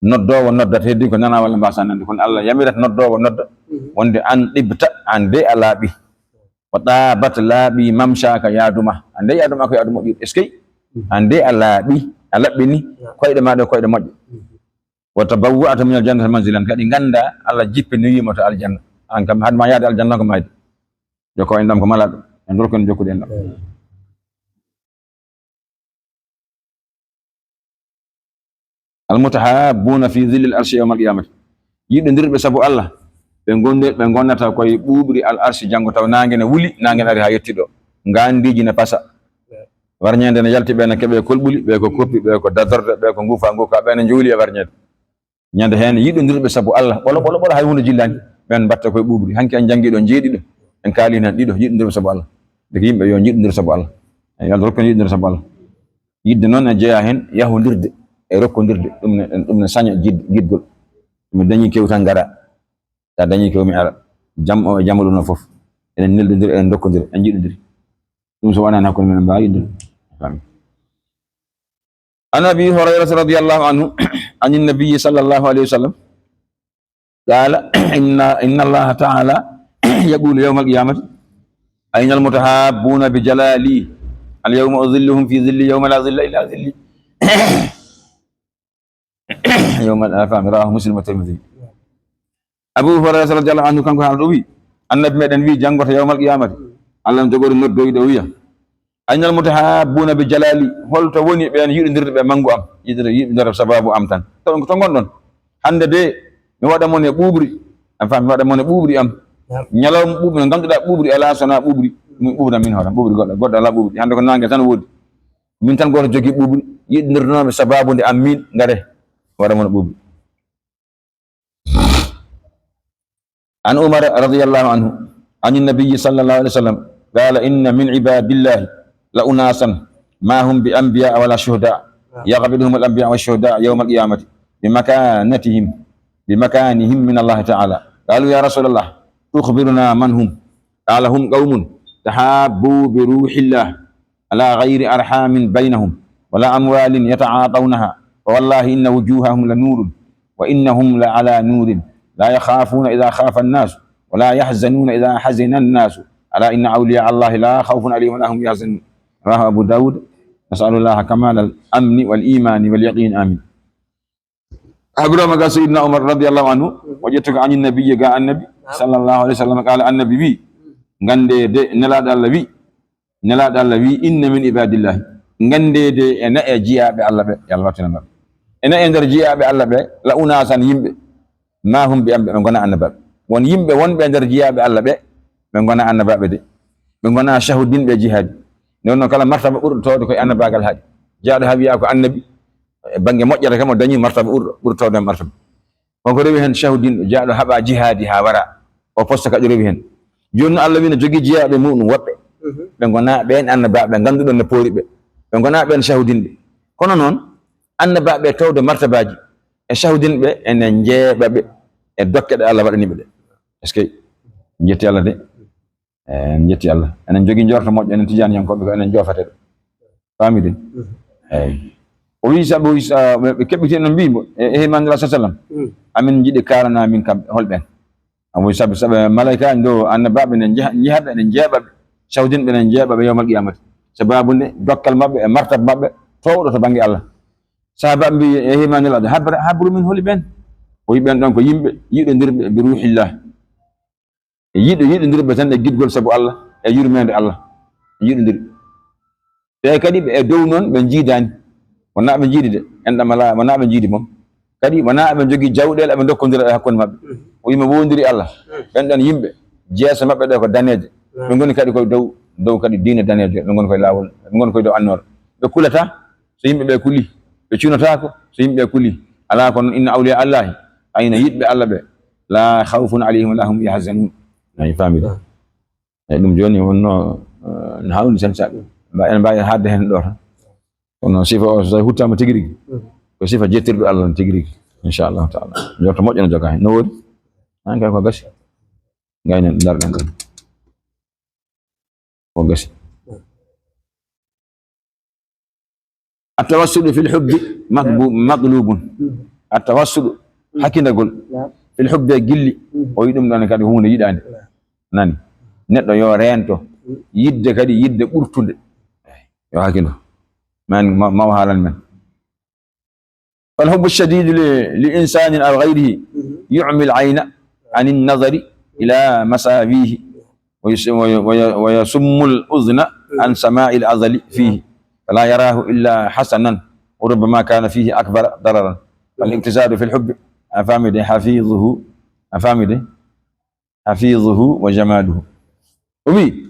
Noddoowo noddata, heddi ko nana walla mbasa nande, kono Allah yamirat noddoowo nodda, wonde an ɗibta, an de a laaɓi. Wa ɗaabat, laaɓi, mamshaaka, yaaduma. An de yaaduma ko yaadu moƴƴo. Est-ce que? An de a laaɓi, a laɓɓini, koyɗe ma ɗe koyɗe moƴƴe. Wa tabawwa'ta minal jannati manzilan, kadi ganda Allah jippini yimo to aljanna. An kam, hadma yaade aljanna ko mayde. Jokko en ɗam ko malaɗo. En dorko en jokkude en ɗam. Al-mutahabbuna fi dhillil arshi yawmal qiyamati. Yiɗondirɓe sabu Allah, ɓe gonde-, ɓe gonnata koye ɓuuɓri al arshi janngo, taw naange ne wuli, naange ne ari haa yetti ɗo. Ngandiji ne pasa. Warñeende ne yalti, ɓe ne keɓe kolɓuli, ɓe ko koppi, ɓe ko dadorde, ɓe ko ngufa nguka, ɓe ne njuuli e warñeede. Ñande heen yiɗondirɓe sabu Allah, ɓolo, ɓolo, ɓolo, hay huunde jillaani. ɓen mbatta koye ɓuuɓri. Hanki en janngi ɗo jeeɗiɗo, en kaali heen ɗiɗo, yiɗondir sabu Allah. Ndeke yimɓe yo njiɗondir sabu Allah. Yo Allah rokku en yiɗondir sabu Allah. Yidde noon e jeyaa heen yahondirde e rokkondirde. Ɗum ne, ɗum ne saña jid-, giɗgol. Mi dañi kew tan ngara. Sa dañi kew mi ara. Jam o e jam o ɗum o fof. Eɗen neldondira, eɗen dokkondira, en njiɗondiri. Ɗum so wonani hakkunde men, en mbaawa yiɗde. Fami. عن أبي هريرة رضي الله عنه عن النبي صلى الله عليه وسلم قال: إن، إن الله تعالى يقول يوم القيامة: أين المتحابون بجلالي؟ اليوم أظلهم في ظلي يوم لا ظل إلا ظلي. Yawmal, a faami, rawahu Muslim wa Tirmidhi. Abu Hurairata radiyallahu anhu, kanko haalno o wi, Annabi meɗen wi, janngo to yawmal qiyamati, Allah no jogori noddoyɗo o wiya: "Aynal mutahabbuna bi jalali?" Holto woni ɓeen yiɗondirɓe ɓe manngu am, yiɗondirɓe sababu am tan? To, to ngonɗon? Hannde de, mi waɗa mon e ɓuuɓri, a faami, mi waɗa mon e ɓuuɓri am. Naam. Ñalawma ɓuuɓri, no ngannduɗaa ɓuuɓri alaa so wonaa ɓuuɓri, min ɓuuɓri am min hoore am, ɓuuɓri goɗɗo, goɗɗo alaa ɓuuɓri. Hannde ko naange tan woodi. Min tan gooto jogii ɓuuɓri, yiɗindirnoomi sabaabu nde am miin, ngare, waɗa mon ɓuuɓri. An Umar radiyallahu anhu, anin nabiyyi sallallahu alayhi wa sallam, qala: "Inna min ibadillahi la unasan ma hum bi anbiya wala shuhada, yaqbiduhum al anbiya wa shuhada yawma al qiyamati bi makanatihim, bi makanihim min Allah ta'ala. Qalu: Ya Rasulallah, tukhbiruna man hum? Qala: Hum qawmun tahabbu bi ruhillah, ala ghayri arhamin baynahum, wala amwalin yata'atawnaha, fa wallahi inna wujuhahum la nurun, wa innahum la ala nurin, la yakhafuna idha khafa an-nas, wala yahzanuna idha hazina an-nas, ala inna awliya Allahi la khawfun alayhim wala hum yahzanun." Rawahu Abu Dawud. Nas'alullaha kamal al-amni wal imani wal yaqin. Amin. Habrama ga Sayyidina Umar radiyallahu anhu, o ƴetti ko anin nabiyyi ga Annabi, sallallahu alayhi wa sallam, qala, Annabi wi, ngande de, Nelaaɗo Allah wi, Nelaaɗo Allah wi, "Inna min ibadillahi." Ngande de e na-, e jiyaaɓe Allah ɓe, yo Allah wattu en e maɓɓe. E na-, e nder jiyaaɓe Allah ɓe, la unasan, yimɓe, ma hum bi anbiya, ɓe ngona annabaaɓe. Won yimɓe wonɓe e nder jiyaaɓe Allah ɓe, ɓe ngona annabaaɓe de. Ɓe ngona shahudinɓe jihaadi. Nden noon kala martaba ɓurɗo towde koye annabaagal haaɗi. Jeyaaɗo haa wiyaa ko annabi, e bannge moƴƴere kam o dañi martaba ɓurɗo, ɓurɗo towde e martaba. Kanko rewi heen shahudinɗo, jeyaaɗo haɓa jihaadi haa wara. O poste kadi rewi heen. Jooni noon Allah wi no jogii jeyaaɓe muɗum woɓɓe. Mhm. Ɓe ngona ɓeen annabaaɓe, ngannduɗon no poori ɓe. Ɓe ngona ɓeen shahudinɓe. Kono noon, annabaaɓe towde martabaaji e shahudinɓe ene njeeɓa ɓe e dokke ɗe Allah waɗani ɓe ɗe. Est-ce que? Njetti Allah de. Eh, en njetti Allah. Enen jogii njorto moƴƴo, enen tijaaniyankooɓe ko enen joofate ɗo. Faami de? Mhm. Eey. O wii, sabu o wii, sa-, ɓe, ɓe keɓɓiti en, no mbii mbo, e, e Iimaan Nulaaɗo sallam. Mhm. Amin njiɗi kaalana min kamɓe, hol ɓeen? Amin sabu, sabu malaykaaɓe ɗo, annabaaɓe ne njeha-, njehaɓe, ne njeeɓaɓe, shahudinɓe ne njeeɓaɓe yawmal qiyamati. Sababu nde dokkal maɓɓe e martaba maɓɓe toowɗo to bannge Allah. Sahaabaaɓe mbii, e Iimaan Nulaaɗo, habra-, habru min, holi ɓeen? O wii, ɓeen ɗoon ko yimɓe yiɗondirɓe bi ruuhillah. E yiɗo, yiɗondirɓe tan e giɗgol sabu Allah, e yurmeende Allah. Yiɗondiri. Te kadi ɓe e dow noon ɓe njiidaani. Wonaa ɓe njiidi de, enɗam alaa, wonaa ɓe njiidi mom. Kadi wonaa ɓe njogii jawɗeele, ɓe ndokkondira e hakkunde maɓɓe. O yima wowndiri Allah. Ɓen ɗon yimɓe, jeese maɓɓe ɗe ko daneeje. Ɓe ngoni kadi koye dow, dow kadi diine daneejo. Ɓe ngoni koye laawol, ɓe ngoni koye dow annoora. Ɓe kulataa. So yimɓe ɓe kulii, ɓe cunotaako. So yimɓe ɓe kulii, alaa ko noon, inna awliya Allahi, ayna yiɗɓe Allah ɓe, la khawfun alayhim wa la hum yahzanun. Ayi, faami ɗum? Ah. Eyi, ɗum jooni wonno, eh, no hawni sen sa-, mba-, en mbaawi haalde heen ɗo tan. Kono sifa o, so tawi huttaama tigi rigi, mm, ko sifa jettirɗo Allah on tigi rigi, inchallahu taala. Njorto moƴƴo no jogaa heen. No woodi? Aan kay ko gasi. Ngaynen, ndarɗen ɗum. Ko gasi. Attawassulu fil hubbi matbu-, matlubun. Attawassulu, hakkindagol, fil hubbi e gilli, o wi ɗum ɗon kadi huunde yiɗaande. Nani? Neɗɗo yo reento, yidde kadi, yidde ɓurtunde. Yo hakkindo. Man, ma, ma o haalan men. فالحب الشديد ل-، لإنسان أو غيره يعمي العين عن النظر إلى مساويه، ويس-، وي-، وي-، ويصم الأذن عن سماع الأذى فيه، فلا يراه إلا حسنا، وربما كان فيه أكبر ضررا. فالاقتصاد في الحب، a faami de, حفيظه، a faami de، حفيظه وجماله. O wi,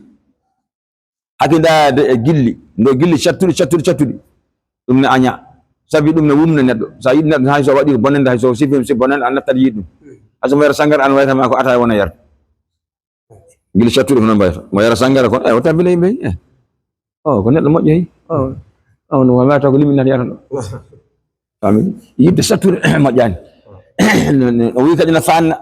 hakkindade e gilli, ndo gilli cattuɗi, cattuɗi, cattuɗi, ɗum ne aña. Sabi ɗum ne wumna neɗɗo. Sa yiɗi neɗɗo, hay so waɗi bonande, hay so sifi, si bonande, a nattat yiɗi ɗum. Hay so mo yara sangara, an wayata ma ko ataaya wona yarde. Gila cattuɗo ko noon mbayata. Mo yara sangara kon, ay, o tabbila yimɓe, eh. O, ko neɗɗo moƴƴo, hey. O, o, no wata ko liminata yata ɗo. Famille, yidde sattude moƴƴani. No, no, o wi kadi na fanna.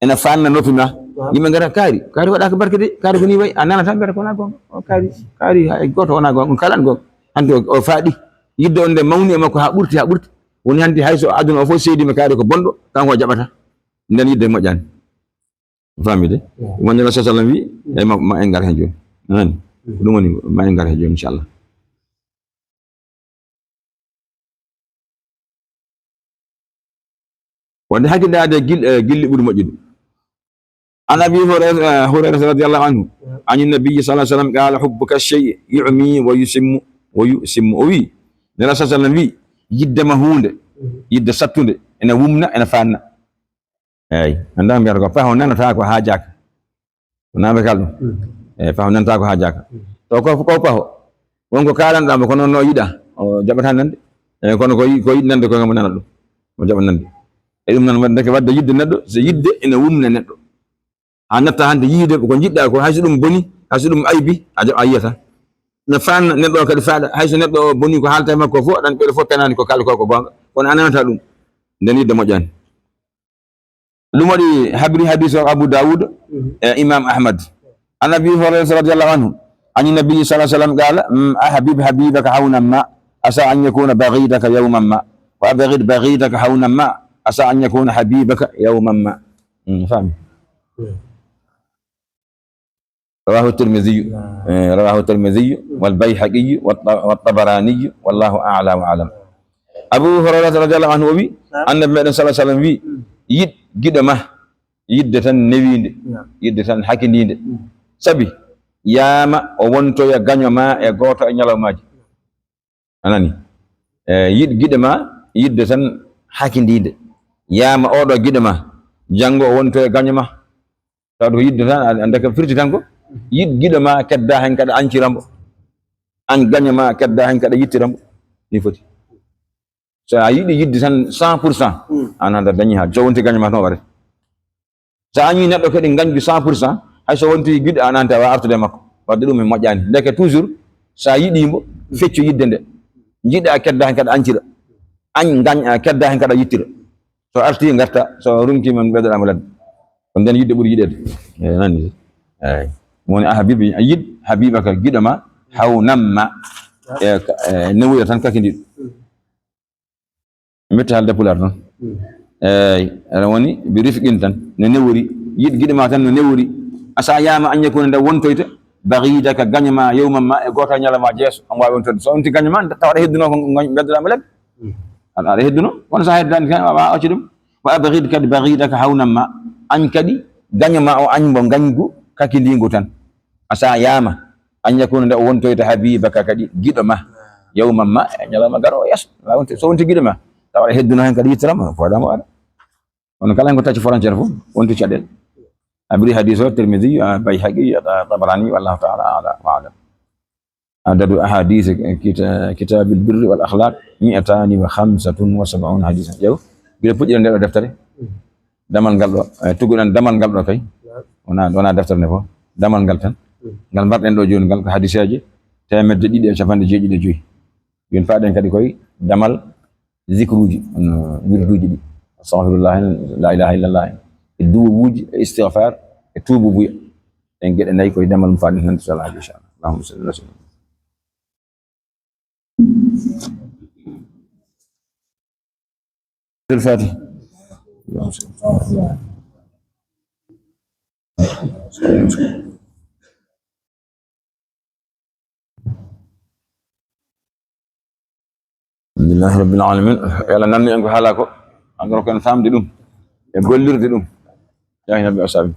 Ena fanna noppi ma. Yimɓe ngara, "Kaari, kaari waɗaka barke de, kaari ko ni wayi." A nanata mbiyata ko wona gonga. O kaari, kaari hay goto wona gonga. On kalan gonga. Hande o, o faaɗi. Yidde on nde mawni e makko ha ɓurti, ha ɓurti. Woni hande hay so aduna o fof seedi ma kaari ko bonɗo, kanko o jaɓata. Nden yidde moƴƴani. Famide. Wonde Rasul sallam wi, "Eyi, ma, ma en ngar heen jooni." Nani? Ko ɗum woni, "Ma en ngar heen jooni, inchallah." Wonde hakkidaade gil-, eh, gilli ɓuri moƴƴude. An Abi Hurayra, eh, Hurayrata radiyallahu anhu, ani Nabiyyi sallallahu alayhi wa sallam, qaala, "Hubbuka shay'a yu'mi wa yusimmu, wa yusimmu." O wi, Nela sallallahu alayhi wa sallam wi, "Yidde ma huunde, yidde sattunde, ene wumna, ene faanna." Eeyi, anndaa mbiyata ko paho nanata ko haajaaka. Ko naɓe kala ɗum. Eeyi, paho nanata ko haajaaka. To ko, ko paho. Won ko kaalanɗaa mo, kono no yiɗa, o jaɓata nande. Eeyi, kono ko yi-, ko yiɗi nande ko ngam nana ɗum. O jaɓa nande. E ɗum noon, wadde, ndeke wadde yidde neɗɗo, so yidde ene wumna neɗɗo. Haa natta hannde yiide ko njiɗɗaa ko, hay so ɗum boni, hay so ɗum aybi, a jaɓ-, a yiyata. No faanna neɗɗo o kadi faaɗa, hay so neɗɗo o boni ko haalta e makko fof, aɗa anndi ɓeɗo fof penaani ko kaali ko, ko goonga. Kono a nanata ɗum. Nden yidde moƴƴaani. Ɗum waɗi habri hadis o Abu Dawud e Imam Ahmad. An Abi Hurairata radiyallahu anhu, ani Nabi sallallahu alaihi wasallam qala, mm, "Ahbib habibaka hawnan ma, asa an yakuna baghidaka yawman ma. Wa abghid baghidaka hawnan ma, asa an yakuna habibaka yawman ma." Mm, fami. Rawahu Tirmidhi. Eh, rawahu Tirmidhi wal Bayhaqi wa Ta-, wa Tabarani, wallahu a'la wa a'lam. Abu Hurairata radiyallahu anhu o wi, Annabi meɗen sallallahu alaihi wasallam wi, "Yiɗ giɗo ma, yidde tan newinde, yidde tan hakindinde. Sabi, yaama o wontoya gaño ma e gooto e ñalawmaaji." A nani? Eh, yiɗ giɗo ma, yidde tan hakindinde. Yaama oɗo giɗo ma, janngo o wontoya gaño ma. Tawde ko yidde tan, a, a ndeke firti tan ko, yiɗ giɗo ma, kedda hen kaɗa ancira mbo. An gaño ma, kedda hen kaɗa yittira mbo. Ni foti. So a yiɗi yidde tan cent pour cent, an hannde a dañi haaju. So wonti gaño ma tan o warete. So a añi neɗɗo kadi gañgu cent pour cent, hay so wonti giɗo an hannde a wawa artude e makko. Wadde ɗum e moƴƴani. Ndeke toujours, so a yiɗi mbo, feccu yidde nde. Jiɗa kedda hen kaɗa ancira. Añ gañ, a kedda hen kaɗa yittira. So arti garta, so rumti man ɓeydoɗa mo ladde. Ko nden yidde ɓuri yiɗede. E nani. Eyi. Woni a habibi, a yiɗ habibaka giɗo ma, haw namma. E, e newuya tan kakindiɗo. Mbiɗta haalde pulaar noon. Eeyi, aɗa woni bi rifqin tan, no newori, yiɗ giɗo ma tan no newori. Asa yaama an yakuna nde wontoyta, baghidaka gaño ma, yawman ma, e gooto e ñalawma jeeso, on waawi wontude. So wonti gaño ma, tawa aɗa hedduno ko gañ-, gadduɗa mo ladde. Aɗa, aɗa hedduno, kono so a heddaani tan, a waawaa accude ɗum. Wa abghid kadi baghidaka hawnan ma, an kadi gaño ma o añ mo gañgu kakindingu tan. Asa yaama, an yakuna nde o wontoyta habibaka kadi giɗo ma. Yawman ma, e ñalawma garoowo yeeso. Wona wonti, so wonti giɗo ma, tawa aɗa hedduno hen kadi yittoraama, fooɗaama waɗa. Kono kala hen ko tacci frontière fof, wonti caɗeele. Habri hadis o, Tirmidhi, a, Bayhaqi, a, Tabarani, wallahu ta'ala a'la wa a'lam. Adadu ahadith kita-, kitabil birri wal akhlaq, mi'atani wa khamsatun wa sab'una hadisan. Ƴeew, gila puɗɗiɗen nde ɗo deftere. Damal ngal ɗo, eh, tugguɗen damal ngal ɗo kay. Wona, wona deftere nde fof. Damal ngal tan. Ngal mbarɗen ɗo jooni ngal ko hadiseeje teemedde ɗiɗi e capanɗe jeeɗiɗi e joyi. Jooni faaɗen kadi koye damal zikruuji, no wirduuji ɗi. Astaghfirullah, la ilaha illallah. E duwawuuji, e istighfar, e tuububuya. Ɗen geɗe nayi koye damal mum faaɗen hannde, so Allah jaɓi, inchallah. Allahumma salli ala sayyidina الفاتح. Alhamdulillahi rabbil alamin. Yo Allah nannu en ko haala ko, encore ko en famde ɗum e gollirde ɗum. Jaahi nabi asabi.